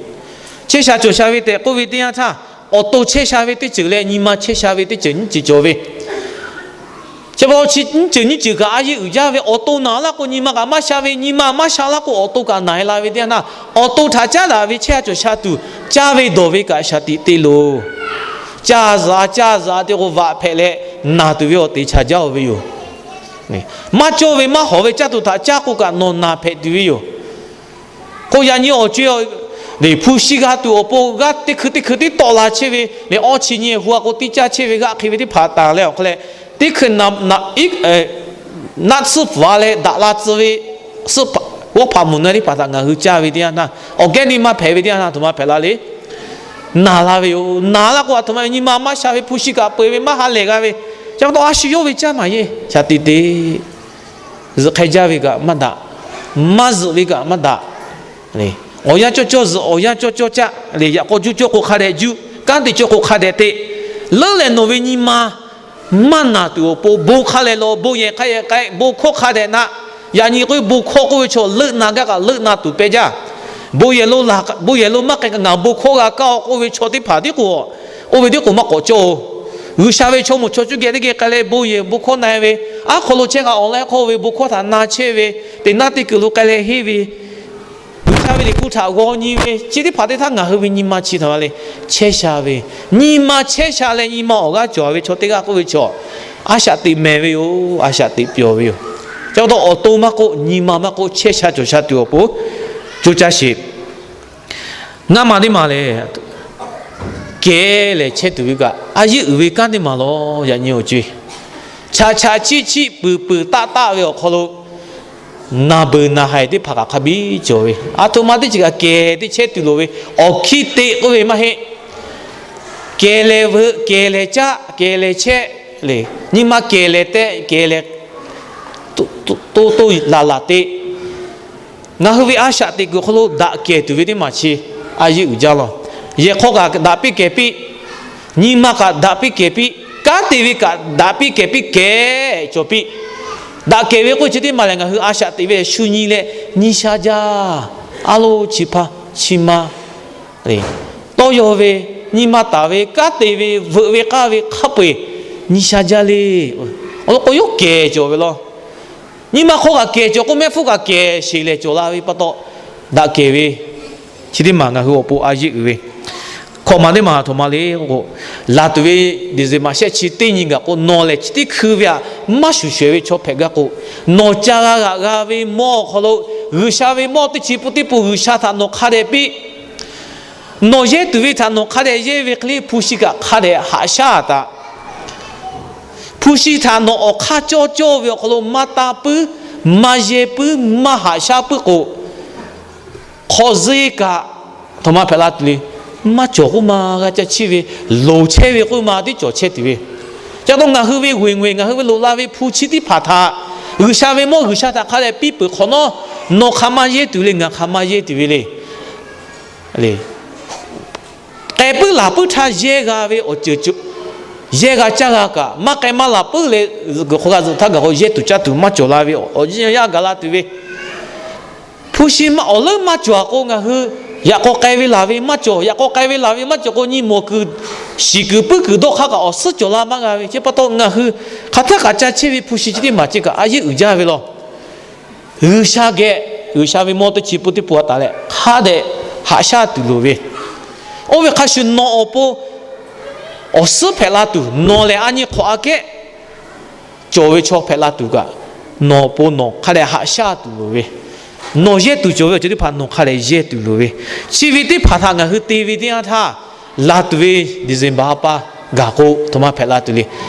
Chehˇ sha cawˬ sha ve tehꞈ k'oˆ ve teˇ yanˇ htaˇ, awˬ to chehˇ sha ve teˇ ceuˬ leh nyi ma chehˇ sha ve teˇ ceuˬ nyiˇ ceuˬ cawˬ ve. Chi pa taw chi nyiˇ ceuˬ nyiˇ ceuˬ kaꞈ a yeˇ uiˍ jaˇ ve, awˬ to naˬ laˇ k'o nyi ma kaꞈ maˇ sha ve, nyi ma maˇ sha laˇ k'o awˬ to kaꞈ naˬ e la ve teˇ yanˇ, awˬ to htaꞈ caˉ daꞈ ve chehˇ sha cawˬ sha tuˬ, caˇ ve dawˬ ve kaꞈ shaˍ tiꞈ te loˬ. Caˇ zuhꞈ a caˇ zuhꞈ a te k'o vaꞈ hpehꞈ leh naˬ tuˬ ve awˬ te chaꞈ jaˇ-oˬ ve yoˬ. Maˇ cawˇ ve maˇ hawˍ ve caˇ tuˬ htaꞈ caˇ k'o kaꞈ nawˬ naˬ hpehꞈ tuˬ ve yoˬ. K'o yaꞈ nyi awˬ co-e, hpu shi g'a tuˬ awˬ pon g'aˇ teˇ hkui teˇ hkui tiˉ tawˆ la chehˇ ve le, awˇ chi nyi hu a k'o tiˉ caˇ chehˇ ve g'aˇ hk'e ve teˇ hpaˍ tanˬ leh awˬ hk'aw leh, teˇ hkui naˆ tsuhˇ pfuhˍ a leh daꞈ la tcuh ve, g'awˇ hpaꞈ mvuhˬ na teˇ hpaˍ htaꞈ ngaˬ hui caˇ ve teˇ yanˇ, awˬ gehˉ neˇ maˇ hpehꞈ ve teˇ yanˇ htaꞈ htoꞈ ma hpehꞈ la le. Naˬ la ve yoˬ. Naˬ la k'o aˬ htoꞈ ma ve nyi ma maˇ sha ve, hpu shi kaꞈ peu-eˬ ve maˇ ha lehˬ g'a ve, chi pa taw a shu yawˇ ve caˇ maˬ yeˇ shaˍ tiꞈ te zuhꞈ hk'e jaˇ ve kaꞈ maˇ daꞈ, maˇ zuhꞈ ve kaꞈ maˇ daꞈ. Awˬ yanˇ cawˇ cawˇ zuhꞈ, awˬ yanˇ cawˇ cawˇ caˆ le, yaꞈ k'aw juˇ cawˇ k'o hk'a dehꞈ juˇ, kanˉ te cawˇ k'o hk'a dehꞈ te. Leuˉ leh nawˬ ve nyi ma maˇ naˬ tuˬ awˬ pon bon hk'a lehˬ lawˬ, bon yehˬ hk'a yehˬ k'ai, bon hkawˇ hk'a dehꞈ na. Yaꞈ nyi k'o bon hkawˇ k'oˆ ve chaw leuˆ na gaˇ kaꞈ leuˆ na tuˬ pehˇ jaˇ. Bon yehˬ lo maˇ k'ai kaꞈ ngaˬ bon hkawˇ g'a kaˇ-oˬ k'oˆ ve chaw teˇ hpaˍ tiˉ k'o, oˇ ve tiˉ k'o maˇ k'awꞈ cawˇ-oˬ. G'uiˬsha ve chaw moˍ chaw cuˇ geh teˇ geh k'ai leh bon yehˬ bon hkawˇ na-e ve, aˉ hk'aw lo chehˇ g'a awˬ laiˉ hk'aw ve bon hkawˇ htaꞈ na chehˇ ve, teꞈ naˉ teˇ kuiˬ lo k'ai leh henˇ ve, G'uiˬsha ve liꞈ hpu htaꞈ g'aw nyi ve chi teˇ hpaˍ teˇ htaˇ ngaˬ hui ve nyi ma chi htaꞈ ma le chehˇ sha ve, nyi ma chehˇ sha leh nyi ma awˬ g'aˇ cawˬ ve chaw teˇ g'aˇ k'oˆ ve chaw, a shaꞈ teꞈ mehˍ ve yoˬ. A shaꞈ teꞈ pyawˬ ve yoˬ. Chi pa taw awˬ to maˇ k'oˆ, nyi ma maˇ k'oˆ, chehˇ sha cawˬ sha tuˬ awˬ pon coˇ caˇ sheˍ. Ngaˇ ma teˇ ma lehˬ, kehˬ lehˬ chehˇ tuˬ ve kaꞈ a yeˇ uiˍ ve kanˉ teˇ maˬ lawˬ. Yaꞈ nyi awˬ co-e, chaꞈ chaꞈ chiˆ chiˆ puiˍ puiˍ taˆ taˆ ve awˬ hk'aw lo naˬ beuˬ naˬ haiˬ teˇ hpaˍ kaꞈ hk'a biˇ cawˬ ve, aˬ htoꞈ ma teˇ ceuˬ kaꞈ kehˬ teˇ chehˇ tuˬ loˍ ve, awˬ hkiˇ teꞈ k'oˆ ve maˇ heˆ. Kehˬ lehˬ veuꞈ, kehˬ lehˬ caˆ, kehˬ lehˬ chehˇ le, nyi ma kehˬ lehˬ tehꞈ, kehˬ lehˬ to to laˬ laˬ teꞈ. Ngaˬ hui ve a shaꞈ teꞈ kuiˬ hk'aw lo daꞈ kehˬ tuˬ ve teˇ maˬ chi a yeˇ uiˍ jaˇ lawˬ. Yehˬ hk'aw kaꞈ daꞈ piˇ kehˬ piˇ, nyi ma kaꞈ daꞈ piˇ kehˬ piˇ, kanˉ te ve kaꞈ daꞈ piˇ kehˬ piˇ kehˬ cawˬ piˇ. Daꞈ kehˬ ve k'oˆ chi teˇ maˬ lehˬ, ngaˬ hui a shaꞈ teꞈ ve shu nyi leh nyi sha jaˇ. A lo chi hpaˇ chi ma tawˇ yaw ve, nyi ma taˍ ve, kanˉ te ve, veuꞈ ve k'aˇ ve hk'a peu-eˬ nyi sha jaˇ le. Awˬ lawn k'o yawˇ kehˬ cawˬ ve lawˬ. Nyi ma hk'aw kaꞈ kehˬ cawˬ k'o, mehˆ hpfuhˇ kaꞈ kehˬ sheˍ lehˬ cawˬ la ve pa taw, daꞈ kehˬ ve chi teˇ maˬ ngaˬ hui awˬ pon a yeˇ uiˍ ve. Hkawꞈ maˬ teˇ maˬ htaꞈ htoꞈ ma le k'o, laˬ tuˬ ve December shehˆ chi teˇ nyi gaˬ k'o, nawˬ lehˬ chi teˇ hkui ve htaꞈ maˇ shuˍ shehˍ ve chaw hpehꞈ gaˇ k'o, nawˬ ca g'a g'aꞈ g'a ve mawˇ awˬ hk'aw lo G'uiˬsha ve mawˇ teˇ chi pun teˇ pun G'uiˬsha htaꞈ nawˬ hk'a dehꞈ piˇ. Nawˬ yehˇ tuˬ ve htaꞈ nawˬ hk'a dehꞈ yehˇ ve hk'e le, hpu shi kaꞈ hk'a dehꞈ haꞈ shaˉ taꞈ. Hpu shi htaꞈ nawˬ awˬ hk'aˇ cawˇ cawˇ ve awˬ hk'aw lo maˇ tanˇ puiˉ, maˇ yehˇ puiˉ, maˇ haꞈ shaˉ puiˉ k'o, hk'awꞈ zeˇ kaꞈ htoꞈ ma hpehꞈ la tuˬ le. Maˇ cawˬ k'oˆ ma g'a ca chiˇ ve, loˍ chehˇ ve k'oˆ ma tiˉ cawˬ chehˇ tuˬ ve. Ca taw ngaˬ hui ve g'uiˬ ngeuˬ ngaˬ hui ve loꞈ la ve hpu chi teˇ hpaˍ htaꞈ G'uiˬsha ve mawˇ G'uiˬsha htaꞈ hk'a dehꞈ piˇ peuˬ hk'awꞈ nawˉ, nawˬ hk'aˬ ma yehˇ tuˬ le, ngaˬ hk'aˬ ma yehˇ tuˬ ve le. K'ai puiˉ laˬ puiˉ htaˇ yehˇ g'a ve awˬ ceuˬ ceuˬ, yehˇ g'a caˇ g'a kaꞈ, maˇ k'ai maˇ laˬ puiˉ leh g'uiˬ hk'aw g'a zuhꞈ htaˇ gaˬ k'o yehˇ tuˬ caˇ tuˬ maˇ cawˬ la ve awˬ yanˇ gaˬ la tuˬ ve. Hpu shi ma awˬ leuˉ maˇ cawˬ k'o, ngaˬ hui yaꞈ k'aw k'ai ve laˬ ve maˇ cawˬ, yaꞈ k'aw k'ai ve laˬ ve maˇ cawˬ k'o, nyi mawˬ kuiˬ, shiˍ kuiˬ puiˉ kuiˬ dawˇ hk'aˇ kaꞈ awˬ suhˉ cawˬ la maˇ g'a ve. Chi pa taw ngaˬ hui hk'aˬ htaˇ kaꞈ ca chehˇ ve hpu shi chi teˇ maˬ ceh kaꞈ a yeˇ uiˍ jaˇ ve lawˬ. G'uiˬsha geh, G'uiˬsha ve mawˇ teˇ chi pun teˇ pun a taˍ leh hk'a dehꞈ haꞈ shaˉ tuˬ loˍ ve. Oˇ ve hk'a shuˍ nawˬ awˬ pon awˬ suhˉ hpehꞈ la tuˬ, nawˬ lehˬ a nyi hk'awꞈ aꞈ kehˉ cawˬ ve chaw hpehꞈ la tuˬ kaꞈ, nawˬ awˬ pon nawˬ hk'a dehꞈ haꞈ shaˉ tuˬ loˍ ve. Nawˬ yehˇ tuˬ cawˬ ve awˬ ceuˬ teˇ hpaˍ nawˬ hk'a dehꞈ yehˇ tuˬ loˍ ve. Chi ve teˇ hpaˍ htaꞈ ngaˬ hui te ve teˇ yanˇ htaˇ, laˬ tuˬ ve December ha pa gaˬ k'o htoꞈ ma hpehꞈ la tuˬ le.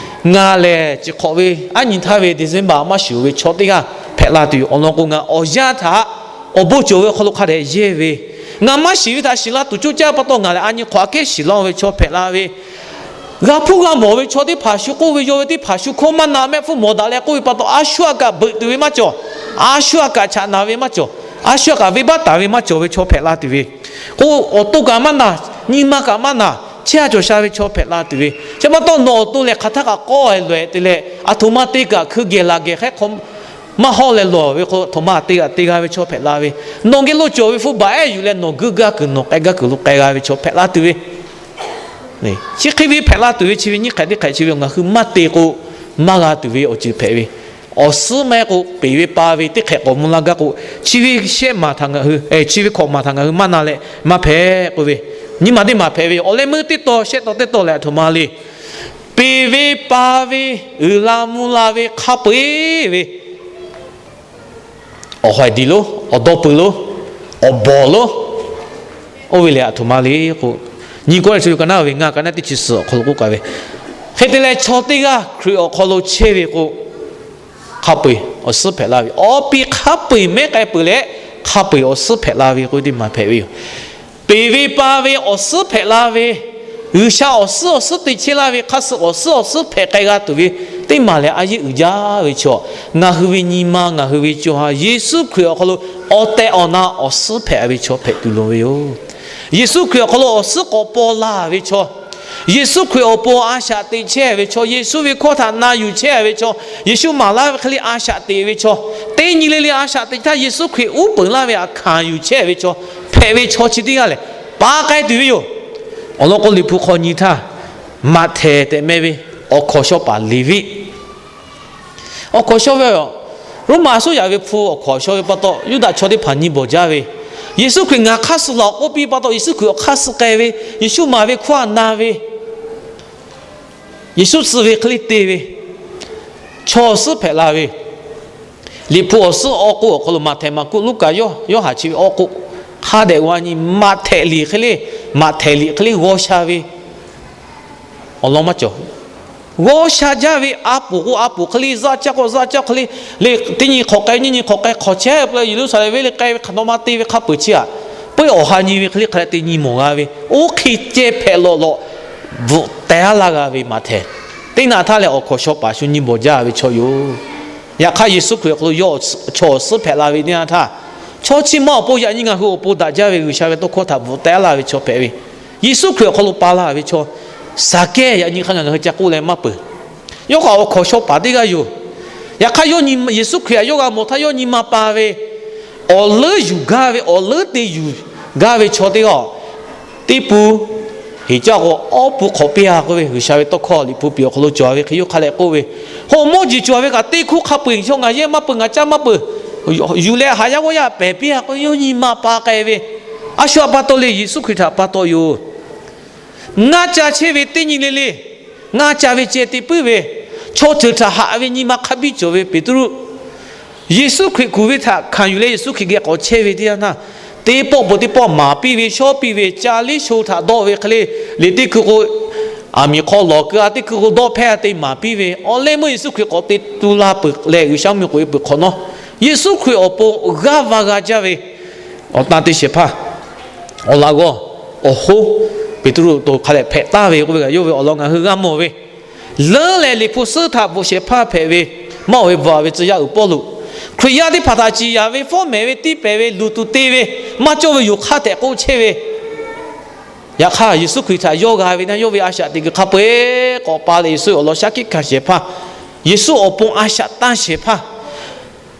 Ngaˬ lehˬ chi hk'awꞈ ve aˉ nyi htaˇ ve December maˇ shuˍ ve chaw teˇ g'aˇ hpehꞈ la tuˬ yoˬ. Awˬ lawn k'o, ngaˬ awˬ yanˇ htaꞈ awˬ bon cawˬ ve awˬ hk'aw lo hk'a dehꞈ yehˇ ve, ngaˬ maˇ shiˍ ve htaꞈ shiˍ la tuˬ coˇ caˇ pa taw, ngaˬ lehˬ a nyi hk'awꞈ aꞈ kehˉ shiˍ laˇ ve chaw hpehꞈ la ve. G'a hpuˇ g'a mawˬ ve chaw teˇ hpaˍ shu k'oˆ ve, yawˇ ve teˇ hpaˍ shu hkawˇ maˇ na, mehˆ hpfuhˇ mawˬ daꞈ leh k'oˆ ve pa taw, a shu aꞈ kaꞈ beuꞈ tuˬ ve maˇ cawˬ. A shu aꞈ kaꞈ chaꞈ naˍ ve maˇ cawˬ. A shu aꞈ kaꞈ venˇbaˆ taˍ ve maˇ cawˬ ve chaw hpehꞈ la tuˬ ve. K'o, awˬ to kaꞈ maˇ na, nyi ma kaꞈ maˇ na, chehˇ a cawˬ sha ve chaw hpehꞈ la tuˬ ve. Chi pa taw nawˬ awˬ to lehˬ hk'aˬ htaˇ kaꞈ k'awˆ e lawˬ e te leh, aˬ htoꞈ ma te kaꞈ hkui geh laˬ geh hk'e hk'aw maˇ hawˉ leh lawˬ ve k'o, htoꞈ ma te kaꞈ te g'a ve chaw hpehꞈ la ve. Nawˬ geh lo cawˬ ve hpu baˬ ehˉ yuˬ leh nawˬ guiˇ gaˇ kuiˬ nawˬ k'ai gaˇ kuiˬ lo k'ai g'a ve chaw hpehꞈ la tuˬ ve. Chi hk'e ve hpehꞈ la tuˬ ve chi ve nyiˇ hk'ehꞈ teˇ hk'ehꞈ chi ve ngaˬ hui maˇ te k'o, maˇ g'a tuˬ ve awˬ ceuˬ hpehꞈ ve. Awˬ suhˉ maˇ heˆ k'o, peˍ ve pa ve teˇ hk'ehꞈ k'awꞈ mvuh laˇ gaˇ k'o, chi ve shehˆ maˬ htaꞈ ngaˬ hui, chi ve hkawꞈ maˬ htaꞈ ngaˬ hui maˇ na leh maˇ hpehꞈ k'oˆ ve, nyiˇ maˬ teˇ maˬ hpehꞈ ve yoˬ. Awˬ leh meuˇ teˇ taw shehˆ taw teˇ taw lehˬ, aˬ htoꞈ ma le. Peˍ ve pa ve, uiˍ la mvuh la ve, hk'a peu-eˬ ve, awˬ haiˬ diˍ lonˉ, awˬ dawˇ peuˬ lonˉ, awˬ bawˬ lonˉ, oˇ ve lehˬ aˬ htoꞈ ma le k'o, nyi kawˆ leh chi ve ka naˉ ve ngaˇ ka naˉ teˇ chi suhˍ awˬ hk'aw lo k'oˆ kaꞈ ve, hk'e te leh chaw teˇ g'aˇ Hkriꞈ awˬ hk'aw lo chehˇ ve k'o, hk'a peu-eˬ awˬ suhˉ hpehꞈ la ve, awˬ piˍ hk'a peu-eˬ mehˉ k'ai peuˬ leh, hk'a peu-eˬ awˬ suhˉ hpehꞈ la ve k'oˆ ve teˇ maˬ hpehꞈ ve yoˬ. Peˍ ve pa ve awˬ suhˉ hpehꞈ la ve, G'uiˬsha awˬ suhˉ awˬ suhˉ te chehˇ laˇ ve hk'a suh awˬ suhˉ awˬ suhˉ hpehꞈ k'ai g'a tuˬ ve teˇ maˬ lehˬ, a yeˇ uiˍ jaˇ ve chaw, ngaˬ hui ve nyi ma, ngaˬ hui ve co ha Yeˍsuˆ Hkriꞈ awˬ hk'aw lo awˬ tehˬ awˬ na awˬ suhˉ hpehꞈ ve chaw hpehꞈ tuˬ loˍ ve yoˬ. Yeˍsuˆ Hkriꞈ awˬ hk'aw lo awˬ suhˉ k'awꞈ paw la ve chaw, Yeˍsuˆ Hkriꞈ awˬ pon a shaꞈ teꞈ chehˇ ve chaw, Yeˍsuˆ ve hkawˇ htaꞈ na yuˬ chehˇ ve chaw, Yeˍsuˆ maˍ laˇ ve hk'e le a shaꞈ teꞈ ve chaw, teˇ nyi le le a shaꞈ teꞈ htaˇ Yeˍsuˆ Hkriꞈ uˉ peunˍ laˇ ve htaꞈ hkanˍ yuˬ chehˇ ve chaw hpehꞈ ve chaw chi teˇ g'aˇ lehˬ, pa k'ai tuˬ ve yoˬ. Awˬ lawn k'o, Liꞈ hpu hk'aw nyi htaˇ, Maꞈhtehˍ tehꞈ meh ve awˬ hkawnˍ shaw paˍ Leˍviˆ, awˬ hkawnˍ shaw ve, Roˉmaꞈ suˉ yaꞈ ve hpu awˬ hkawnˍ shaw ve pa taw, Yuˇdaꞈ chaw teˇ hpaˍ nyi bawˬ jaˇ ve, Yeˍsuˆ Hkriꞈ ngaˬ hk'aˇ suh laˬ k'oˆ piˇ pa taw, Yeˍsuˆ Hkriꞈ awˬ hk'aˇ suh k'ai ve, Yeˍsuˆ maˍ ve hkawˇ htaꞈ na ve, Yeˍsuˆ tcuh ve hk'e le te ve, chaw awˬ suhˉ hpehꞈ la ve, Liꞈ hpu awˬ suhˉ awˬ k'oˆ awˬ hk'aw lo Maꞈhtehˍ, Maˍkuˆ, Luˉkaꞈ, Yoˇhanˬ chi ve awˬ k'oˆ hk'a dehꞈ g'a nyi. Maꞈhtehˍ liꞈ hk'e le, Maꞈhtehˍ liꞈ hk'e le g'aw sha ve awˬ lawn maˇ cawˬ. G'aw sha jaˇ ve a poˍ k'o a poˍ hk'e le, zaˇ caˇ k'o zaˇ caˇ hk'e le, le teˇ nyi hk'awꞈ k'ai nyiˇ nyi hk'awꞈ k'ai hk'awꞈ chehˇ peuˬ, Yeˍruˆsaˍlehnˍ venˇ le k'ai ve hk'aˬ htaꞈ ma te ve hk'a peuˬ chi aꞈ, peuˬ awˬ ha nyi ve hk'e le hk'a dehꞈ te nyi mawˬ g'a ve, oˇ hk'e ceh hpehꞈ lawꞈ lawꞈ bvuhꞈ teh aˉ laˇ g'a ve Maꞈhtehˍ. Teˇ naꞈ htaˇ lehˬ, awˬ hkawnˍ shaw paˍ shu nyi bawˬ jaˇ ve chaw yoˬ. Yaꞈ hk'aˇ, Yeˍsuˆ Hkriꞈ awˬ hk'aw lo yawˇ chaw awˬ suhˉ hpehꞈ la ve teˇ yanˇ htaˇ, chaw chi ma awˬ pon yaꞈ nyi ngaˬ hui awˬ pon daꞈ jaˇ ve G'uiˬsha ve tawˇ hkawˇ htaꞈ bvuhꞈ teh aˉ laˇ ve chaw hpehꞈ ve, Yeˍsuˆ Hkriꞈ awˬ hk'aw lo pa la ve chaw, Saˍkehˇ yaꞈ nyi hk'a gaˬ ngaˬ hui ca k'oˆ leh maˇ peuˬ. Yawˇ k'o awˬ hkawˍ shaw paˍ teˇ g'aˇ yoˬ. Yaꞈ hk'aˇ, yawˇ nyi, Yeˍsuˆ Hkriꞈ htaꞈ yawˇ g'a mawˬ htaˇ yawˇ nyi ma pa ve awˬ leuˉ yuˬ gaˇ ve, awˬ leuˉ te yuˬ gaˇ ve chaw teˇ g'aˇ, teˇ pun heˍ caˇ k'o, awˉ pun hk'awꞈ piˇ a k'oˆ ve G'uiˬsha ve tawˇ hkawˇ Liꞈ hpu piˍ awˬ hk'aw lo cawˬ ve hk'e yawˇ hk'a leh k'oˆ ve, Hawꞈ mawˇ jeˬ cawˬ ve kaꞈ teˇ hkuˇ hk'a peu-eˬ chaw ngaˬ yehˇ maˇ peuˬ, ngaˬ caˇ maˇ peuˬ, yuˬ leh haꞈ yaˇ g'awˇ yaˇ pehˬ piˇ a k'oˆ ve, yawˇ nyi ma pa k'ai ve. A shu htaꞈ pa taw le, Yeˍsuˆ Hkriꞈ htaꞈ pa taw yoˬ. Ngaˇ ca chehˇ ve teˇ nyi le le, ngaˇ ca ve ceh te puiˉ ve, chaw ceuˬ htaꞈ haꞈ ve nyi ma hk'a biˇ cawˬ ve Peˍtruˆ, Yeˍsuˆ Hkriꞈ kuˬ ve htaꞈ hkanˍ yuˬ leh Yeˍsuˆ Hkriꞈ geh k'awꞈ chehˇ ve teˇ yanˇ htaˇ, teˇ pawˆ peuˬ teˇ pawˆ maˍ piˇ ve, shawˉ piˇ ve, ca liˇ sho htaꞈ dawˆ ve hk'e le, liꞈ teˇ hkui k'o, aˬ miˍ hk'aw lawˬ keu a teˇ hkui k'o dawˆ hpehˇ a te maˍ piˇ ve, awˬ leh meuˇ Yeˍsuˆ Hkriꞈ k'awꞈ te tu la peuˬ leh G'uiˬsha mvuhˇmiˬ k'oꞈ e peuˬ hk'awꞈ nawˉ, Yeˍsuˆ Hkriꞈ awˬ pon g'aˇ va g'a jaˇ ve awˬ tan te shehˍ hpaˇ, awˬ laꞈ g'awˇ, awˬ hoˉ, Peˍtruˆ to hk'a leh hpehꞈ taˍ ve k'oˆ ve kaꞈ yawˇ ve awˬ lawn ngaˬ hui g'a mawˬ ve. Leuˉ leh Liꞈ hpu suhˉ htaꞈ bvuhꞈ shehˍ hpaˇ hpehꞈ ve, maˇ oˬ ve bvuhꞈ ve tcuh yaˇ uiˍ Pawˇluꞈ, Hkriꞈ yaˇ teˇ hpaˍ htaꞈ ciˍ yanˍ ve, fawˉ mehˍ ve, tiˇ pehˍ ve, luˬ tuˬ te ve, maˇ cawˇ ve yoˬ hk'aˇ tehꞈ k'oˆ chehˇ ve. Yaꞈ hk'aˇ, Yeˍsuˆ Hkriꞈ htaꞈ yawˇ g'a ve naˇ yawˇ ve a shaꞈ teꞈ kuiˬ hk'a peu-eˬ k'awꞈ pa leh Yeˍsuˆ awˬ lawn shaˉ hkiˆ hkanˍ shehˍ hpaˇ, Yeˍsuˆ awˬ pon a shaꞈ tanˇ shehˍ hpaˇ,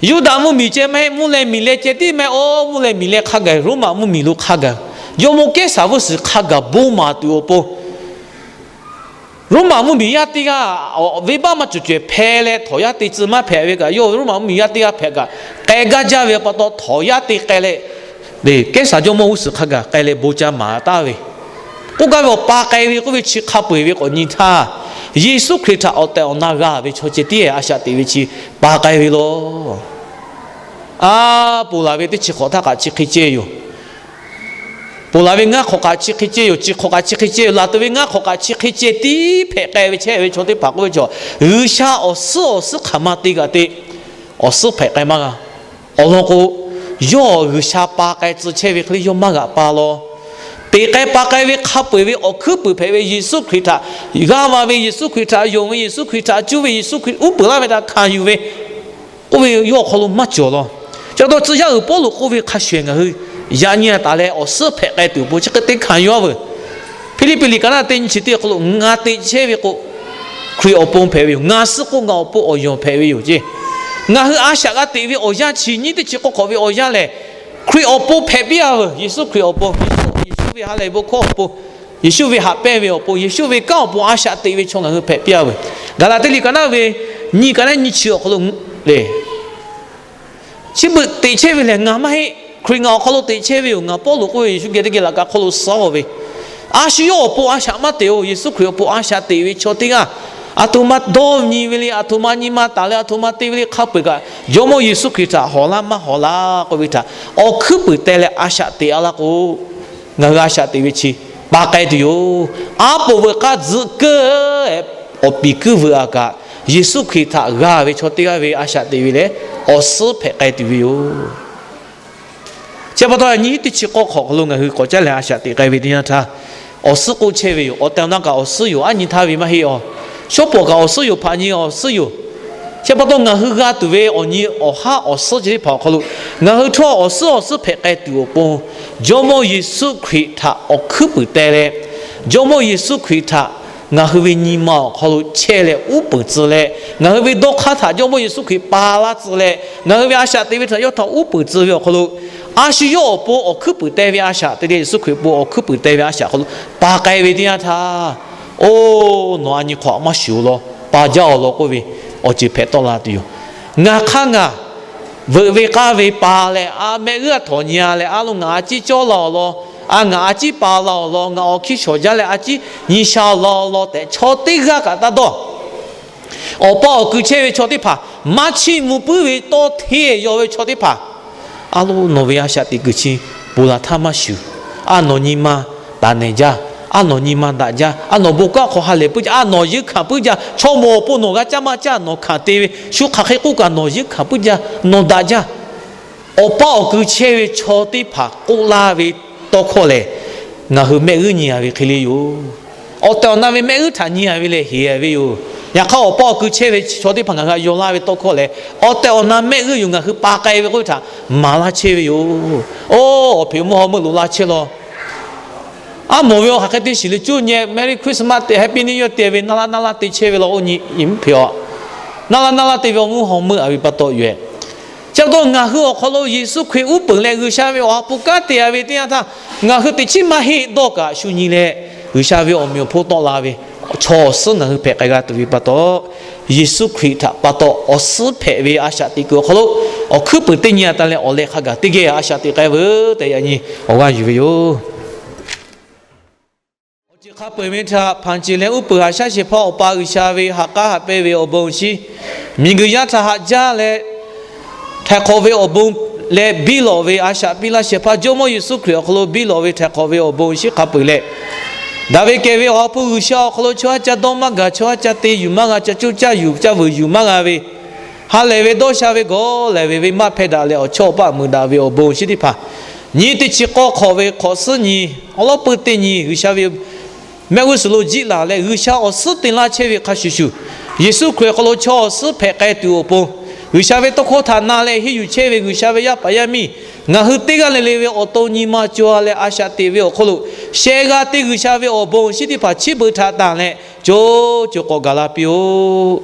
Yuˇdaꞈ mvuhˇmiˬ ceh maˇ heˆ, mvuhˇ leh miˬ leh ceh tiˉ maˇ heˆ, oˇ mvuhˇ leh miˬ leh hk'a gaˬ, Roˉmaꞈ mvuhˇmiˬ lo hk'a gaˬ, jawˇmawˇ Kehˉsaˍ vuhˇ suhˍ hk'a gaˬ bon maˍ tuˬ awˬ pon, Roˉmaꞈ mvuhˇmiˬ yaˇ teˇ g'aˇ venˇbaˆ maˇ cawˬ cawehˬ hpeh leh htawnˍ yaˇ te tcuh maˇ hpehꞈ ve kaꞈ, yawˇ ve Roˉmaꞈ mvuhˇmiˬ yaˇ teˇ g'aˇ hpehꞈ kaꞈ, k'ai gaˇ jaˇ ve pa taw htawnˍ yaˇ te k'ai leh, Kehˉsaˍ jawˇmawˇ g'uˇ suhˍ hk'a gaˬ k'ai leh bon ca maˍ taˍ ve, k'oˆ gaˇ ve awˬ pa k'ai ve k'oˆ ve chi hk'a peu-eˬ ve k'awꞈ nyi htaˇ, Yeˍsuˆ Hkriꞈ htaꞈ awˬ tehˬ awˬ na g'a ve chaw ceh tiˉ a shaꞈ teꞈ ve chi pa k'ai ve law. A, ponˬ laˬ ve teˇ chi hk'awꞈ htaˇ kaꞈ chi hk'e ceh yoˬ. Ponˬ laˬ ve ngaˇ hk'awꞈ kaꞈ chi hk'e ceh yoˬ. Chi hk'awꞈ kaꞈ chi hk'e ceh yoˬ. Laˬ tuˬ ve ngaˇ hk'awꞈ kaꞈ chi hk'e ceh tiˉ hpehꞈ k'ai ve chehˇ ve chaw teˇ hpaˍ k'oˆ ve chaw, G'uiˬsha awˬ suhˉ awˬ suhˉ hk'aˬ ma te kaꞈ te, awˬ suhˉ hpehꞈ k'ai maˇ g'a. Awˬ lawn k'o, yawˇ G'uiˬsha pa k'ai tcuh chehˇ ve hk'e le yawˇ maˇ g'aꞈ pa law. Teꞈ k'ai pa k'ai ve hk'a peu-eˬ ve awˬ hkuiˉ puiˍ hpehꞈ ve Yeˍsuˆ Hkriꞈ htaꞈ g'a va ve, Yeˍsuˆ Hkriꞈ htaꞈ yonˍ ve, Yeˍsuˆ Hkriꞈ htaꞈ cuˇ ve, Yeˍsuˆ Hkriꞈ uˉ peunˍ laˇ ve htaꞈ hkanˍ yuˬ ve, k'oˆ ve yawˇ awˬ hk'aw lo maˇ cawˬ law. Chi pa taw tcuh yaˇ uiˍ Pawˇluꞈ k'oˆ ve hk'a shuˍ shuˍ ngaˬ hui yaꞈ nyi taˍ leh awˬ suhˉ hpehꞈ k'ai tuˬ awˬ pon chi hk'e te hkanˍ yuˬ a veuˬ. Hpiˇliˇpiˆ liꞈ ka naˉ teˇ nyi chi teˇ awˬ hk'aw lo, Ngaˬ teꞈ chehˇ ve k'o, Hkriꞈ awˬ pon hpehꞈ ve yoˬ. Ngaˬ suh k'o, ngaˬ awˬ pon awˬ yonˍ hpehꞈ ve yoˬ ceˇ. Ngaˬ hui a shaꞈ g'a teꞈ ve awˬ yanˇ chi nyiˇ teˇ chi k'oˆ hk'awꞈ ve awˬ yanˇ lehˬ, Hkriꞈ awˬ pon hpehꞈ piˇ a veuˬ. Yeˍsuˆ Hkriꞈ awˬ pon, Yeˍsuˆ ve ha lehˬ bon hkawˇ awˬ pon, Yeˍsuˆ ve haꞈ pehnˇ ve awˬ pon, Yeˍsuˆ ve kanˉ awˬ pon a shaꞈ teꞈ ve chaw ngaˬ hui hpehꞈ piˇ a veuˬ. Gaˍlaˍtiˆ liꞈ ka naˉ ve nyiˇ, ka naˉ nyiˇ chi awˬ hk'aw lo le, chi beuꞈ teꞈ chehˇ ve lehˬ ngaˬ maˇ heˆ. Hkriꞈ ngaˬ awˬ hk'aw lo teꞈ chehˇ ve yoˬ. Ngaˬ Pawˇluꞈ k'oˆ ve, Yeˍsuˆ geh teˇ geh laꞈ ka hk'aw lo suh ve, a shu yawˇ awˬ pon a shaꞈ maˇ teꞈ-oˬ. Yeˍsuˆ Hkriꞈ awˬ pon a shaꞈ teꞈ ve chaw teˇ g'aˇ, aˬ htoꞈ ma dawˇ nyi ve le, aˬ htoꞈ ma nyi ma taˍ leh, aˬ htoꞈ ma te ve le hk'a peu-eˬ kaꞈ, Jawˇmawˇ Yeˍsuˆ Hkriꞈ htaꞈ hawˍ laˇ maˇ hawˍ laˇ k'oˆ ve htaꞈ awˬ hkuiˉ puiˍ teh leh a shaꞈ teꞈ-a laˇ k'o, ngaˬ hui a shaꞈ teꞈ ve chi pa k'ai tuˬ yoˬ. A poˍ veuꞈ k'aˇ tzuhꞈ keuˉ, awˬ piˍ kuiˉ veuꞈ-a kaꞈ, Yeˍsuˆ Hkriꞈ htaꞈ g'a ve chaw teˇ g'aˇ ve a shaꞈ teꞈ ve lehˬ, awˬ suhˉ hpehꞈ k'ai tuˬ ve yoˬ. Chi pa taw yaꞈ nyi teˇ chi k'awˇ hk'awꞈ hk'aw lo ngaˬ hui k'awꞈ caˉ leh a shaꞈ teꞈ k'ai ve teˇ yanˇ htaˇ, awˬ suhˉ k'oˆ chehˇ ve yoˬ. Awˬ tehˬ awˬ na kaꞈ awˬ suhˉ yoˬ. Aˉ nyi htaˇ ve maˇ heˆ-aˬ. Shawˉ pawˍ kaꞈ awˬ suhˉ yoˬ. Hpaꞈ nyi awˬ suhˉ yoˬ. Chi pa taw ngaˬ hui g'a tuˬ ve awˬ nyi awˬ haˉ awˬ suhˉ chi teˇ hpaˍ awˬ hk'aw lo, ngaˬ hui htawˇ awˬ suhˉ awˬ suhˉ hpehꞈ k'ai tuˬ awˬ pon, Jawˇmawˇ Yeˍsuˆ Hkriꞈ htaꞈ awˬ hkuiˉ puiˍ teh leh, Jawˇmawˇ Yeˍsuˆ Hkriꞈ htaꞈ ngaˬ hui ve nyi ma awˬ hk'aw lo chehˇ leh uˉ peunˍ tcuh leh, ngaˬ hui ve dawˇ hk'aˇ htaꞈ Jawˇmawˇ Yeˍsuˆ Hkriꞈ pa laˇ tcuh leh, ngaˬ hui ve a shaꞈ teꞈ ve htaꞈ yawˇ htaꞈ uˉ peunˍ tcuh ve awˬ hk'aw lo, a shu yawˇ awˬ pon awˬ hkuiˉ puiˍ teh ve a shaꞈ teꞈ leh, Yeˍsuˆ Hkriꞈ pon awˬ hkuiˉ puiˍ teh ve a shaꞈ hk'aw lo pa k'ai ve teˇ yanˇ htaˇ, oˇ, nawˬ a nyi hk'awꞈ maˇ shuˍ-oˬ law, pa jaˇ-oˬ law k'oˆ ve awˬ ceuˬ hpehꞈ tawˆ la tuˬ yoˬ. Ngaˬ hk'aˇ ngaˬ veuꞈ ve k'aˇ ve pa leh, a mehˆ g'uˇ a htawnˍ nyi-a leh, a lo ngaˬ a ciˉ cawˇ la-oˬ law, a ngaˬ a ciˉ pa la-oˬ law, ngaˬ awˬ hkiˇ shawˍ jaˇ leh a ciˉ nyi sha la-oˬ law tehꞈ, chaw teˇ g'aˇ kaꞈ taˇ dawˇ. Awˬ pa awˬ kuiˬ chehˇ ve chaw teˇ hpaˍ, maˇ chiˇ mvuh puiˉ ve tawˇ hteˇ yaw ve chaw teˇ hpaˍ, a lo nawˬ ve a shaꞈ teꞈ kuiˬ chi ponˬ laˬ htaˇ maˇ shuˍ. A nawˬ nyi ma taˍ nehˬ jaˇ. A nawˬ nyi ma daꞈ jaˇ. A nawˬ bon kaˉ hk'aw ha lehˬ puiˉ jaˇ. A nawˬ yeunˇ hkanˍ puiˉ jaˇ. Chaw mawˬ awˬ pon nawˬ g'a caˇ maˇ caˇ nawˬ hkanˍ te ve, shu hk'aˬ hk'e k'oˆ kaꞈ nawˬ yeunˇ hkanˍ puiˉ jaˇ, nawˬ daꞈ jaˇ. Awˬ pa awˬ kuiˬ chehˇ ve chaw teˇ hpaˍ k'oˆ laˇ ve tawˇ hkawˇ lehˬ, ngaˬ hui mehˆ g'uˇ nyi-a ve hk'e le yoˬ. Awˬ tehˬ awˬ na ve mehˆ g'uˇ htaꞈ nyi-a ve lehˬ heˍ ve yoˬ. Yaꞈ hk'aˇ, awˬ pa awˬ kuiˬ chehˇ ve chaw teˇ hpaˍ ngaˬ hui a yaw laˇ ve tawˇ hkawˇ lehˬ, awˬ tehˬ awˬ na mehˆ g'uˇ yoˬ. Ngaˬ hui pa k'ai ve k'oˆ ve htaꞈ maˍ laˇ chehˇ ve yoˬ. Oˇ, awˬ hpeꞈ awˬ mvuhˇ hawˬ meuˆ loꞈ la chehˇ law. Aˉ mawˬ ve awˬ hk'aˬ hk'e te shiˍ le cuˇ nyeh, Merry Christmas te, Happy New Year te ve naˇ laˇ naˇ laˇ te chehˇ ve law oˇ nyi, i mvuhˇ hpeꞈ-a. Naˇ laˇ naˇ laˇ te ve awˬ mvuhˇ hawˬ meuˆ-a ve pa taw yoˬ-ehˍ. Chi pa taw ngaˬ hui awˬ hk'aw lo Yeˍsuˆ Hkriꞈ uˉ peunˍ leh G'uiˬsha ve awˬ ha hpu kanˉ te-a ve teˇ yanˇ htaˇ, ngaˬ hui teꞈ chiˉ maˇ heˆ dawˇ kaꞈ shu nyi leh, G'uiˬsha ve awˬ meꞈ awˬ hponˇ tawˆ la ve chaw awˬ suhˉ ngaˬ hui hpehꞈ k'ai g'a tuˬ ve pa taw, Yeˍsuˆ Hkriꞈ htaꞈ pa taw awˬ suhˉ hpehꞈ ve a shaꞈ teꞈ kuiˬ awˬ hk'aw lo, awˬ hkuiˉ puiˍ teˇ nyi-a taˍ leh awˬ leh hk'a gaˬ teˇ geh a shaꞈ teꞈ k'ai veuˬ tehꞈ yaꞈ nyi awˬ g'aˇ yuˬ ve yoˬ. Awˬ ceuˬ hk'a peu-eˬ ve htaꞈ hpanˍ ceˬ leh uˉ peunˍ haꞈ shaˉ shehˍ hpaˇ Awˬ pa G'uiˬsha ve ha k'aˉ haꞈ pehnˇ ve awˬ bon awˬ shinˉ, miˬguiˬ yaˇ htaꞈ haꞈ jaˇ leh htaiˍ hk'awꞈ ve awˬ bon leh biˇ lawꞈ ve a shaꞈ piˇ laˇ shehˍ hpaˇ Jawˇmawˇ Yeˍsuˆ Hkriꞈ awˬ hk'aw lo biˇ lawꞈ ve htaiˍ hk'awꞈ ve awˬ bon awˬ shinˉ hk'a peu-eˬ leh, daꞈ ve kehˬ ve Awˬ ha hpu G'uiˬsha awˬ hk'aw lo chaw haˉ ca dawˇ maˇ gaˬ, chaw haˉ ca te yuˬ maˇ g'a, ca coˇ caˇ yuˬ caˇ vuiˬ yuˬ maˇ g'a ve, ha lehˬ ve dawˇ sha ve gawˬ lehˬ ve venˇ baˆ hpehˇ daꞈ leh awˬ chawˇ awˬ paˆ muiˬ daꞈ ve awˬ bon awˬ shinˉ teˇ hpaˍ, nyi teˇ chi k'awˇ hk'awꞈ ve hk'awꞈ suhˉ nyi awˬ lawˉ peuˇ teˇ nyi G'uiˬsha ve mehˆ g'uˇ suhˍ lo jiˆ laˬ leh G'uiˬsha awˬ suhˉ te laˇ chehˇ ve hk'a shuˍ shuˍ, Yeˍsuˆ Hkriꞈ awˬ hk'aw lo chaw awˬ suhˉ hpehꞈ k'ai tuˬ awˬ pon, G'uiˬsha ve tawˇ hkawˇ htaꞈ na leh henˇ yuˬ chehˇ ve G'uiˬsha ve yaˇ paˍ yaˇ miˇ, ngaˬ hui teˇ g'aˇ le le ve awˬ to nyi ma co-a leh a shaꞈ teꞈ ve awˬ hk'aw lo, sheh g'a te G'uiˬsha ve awˬ bon awˬ shinˉ teˇ hpaˍ chi beuꞈ htaꞈ tanˬ leh co co k'awꞈ gaˬ la piˇ-oˆ.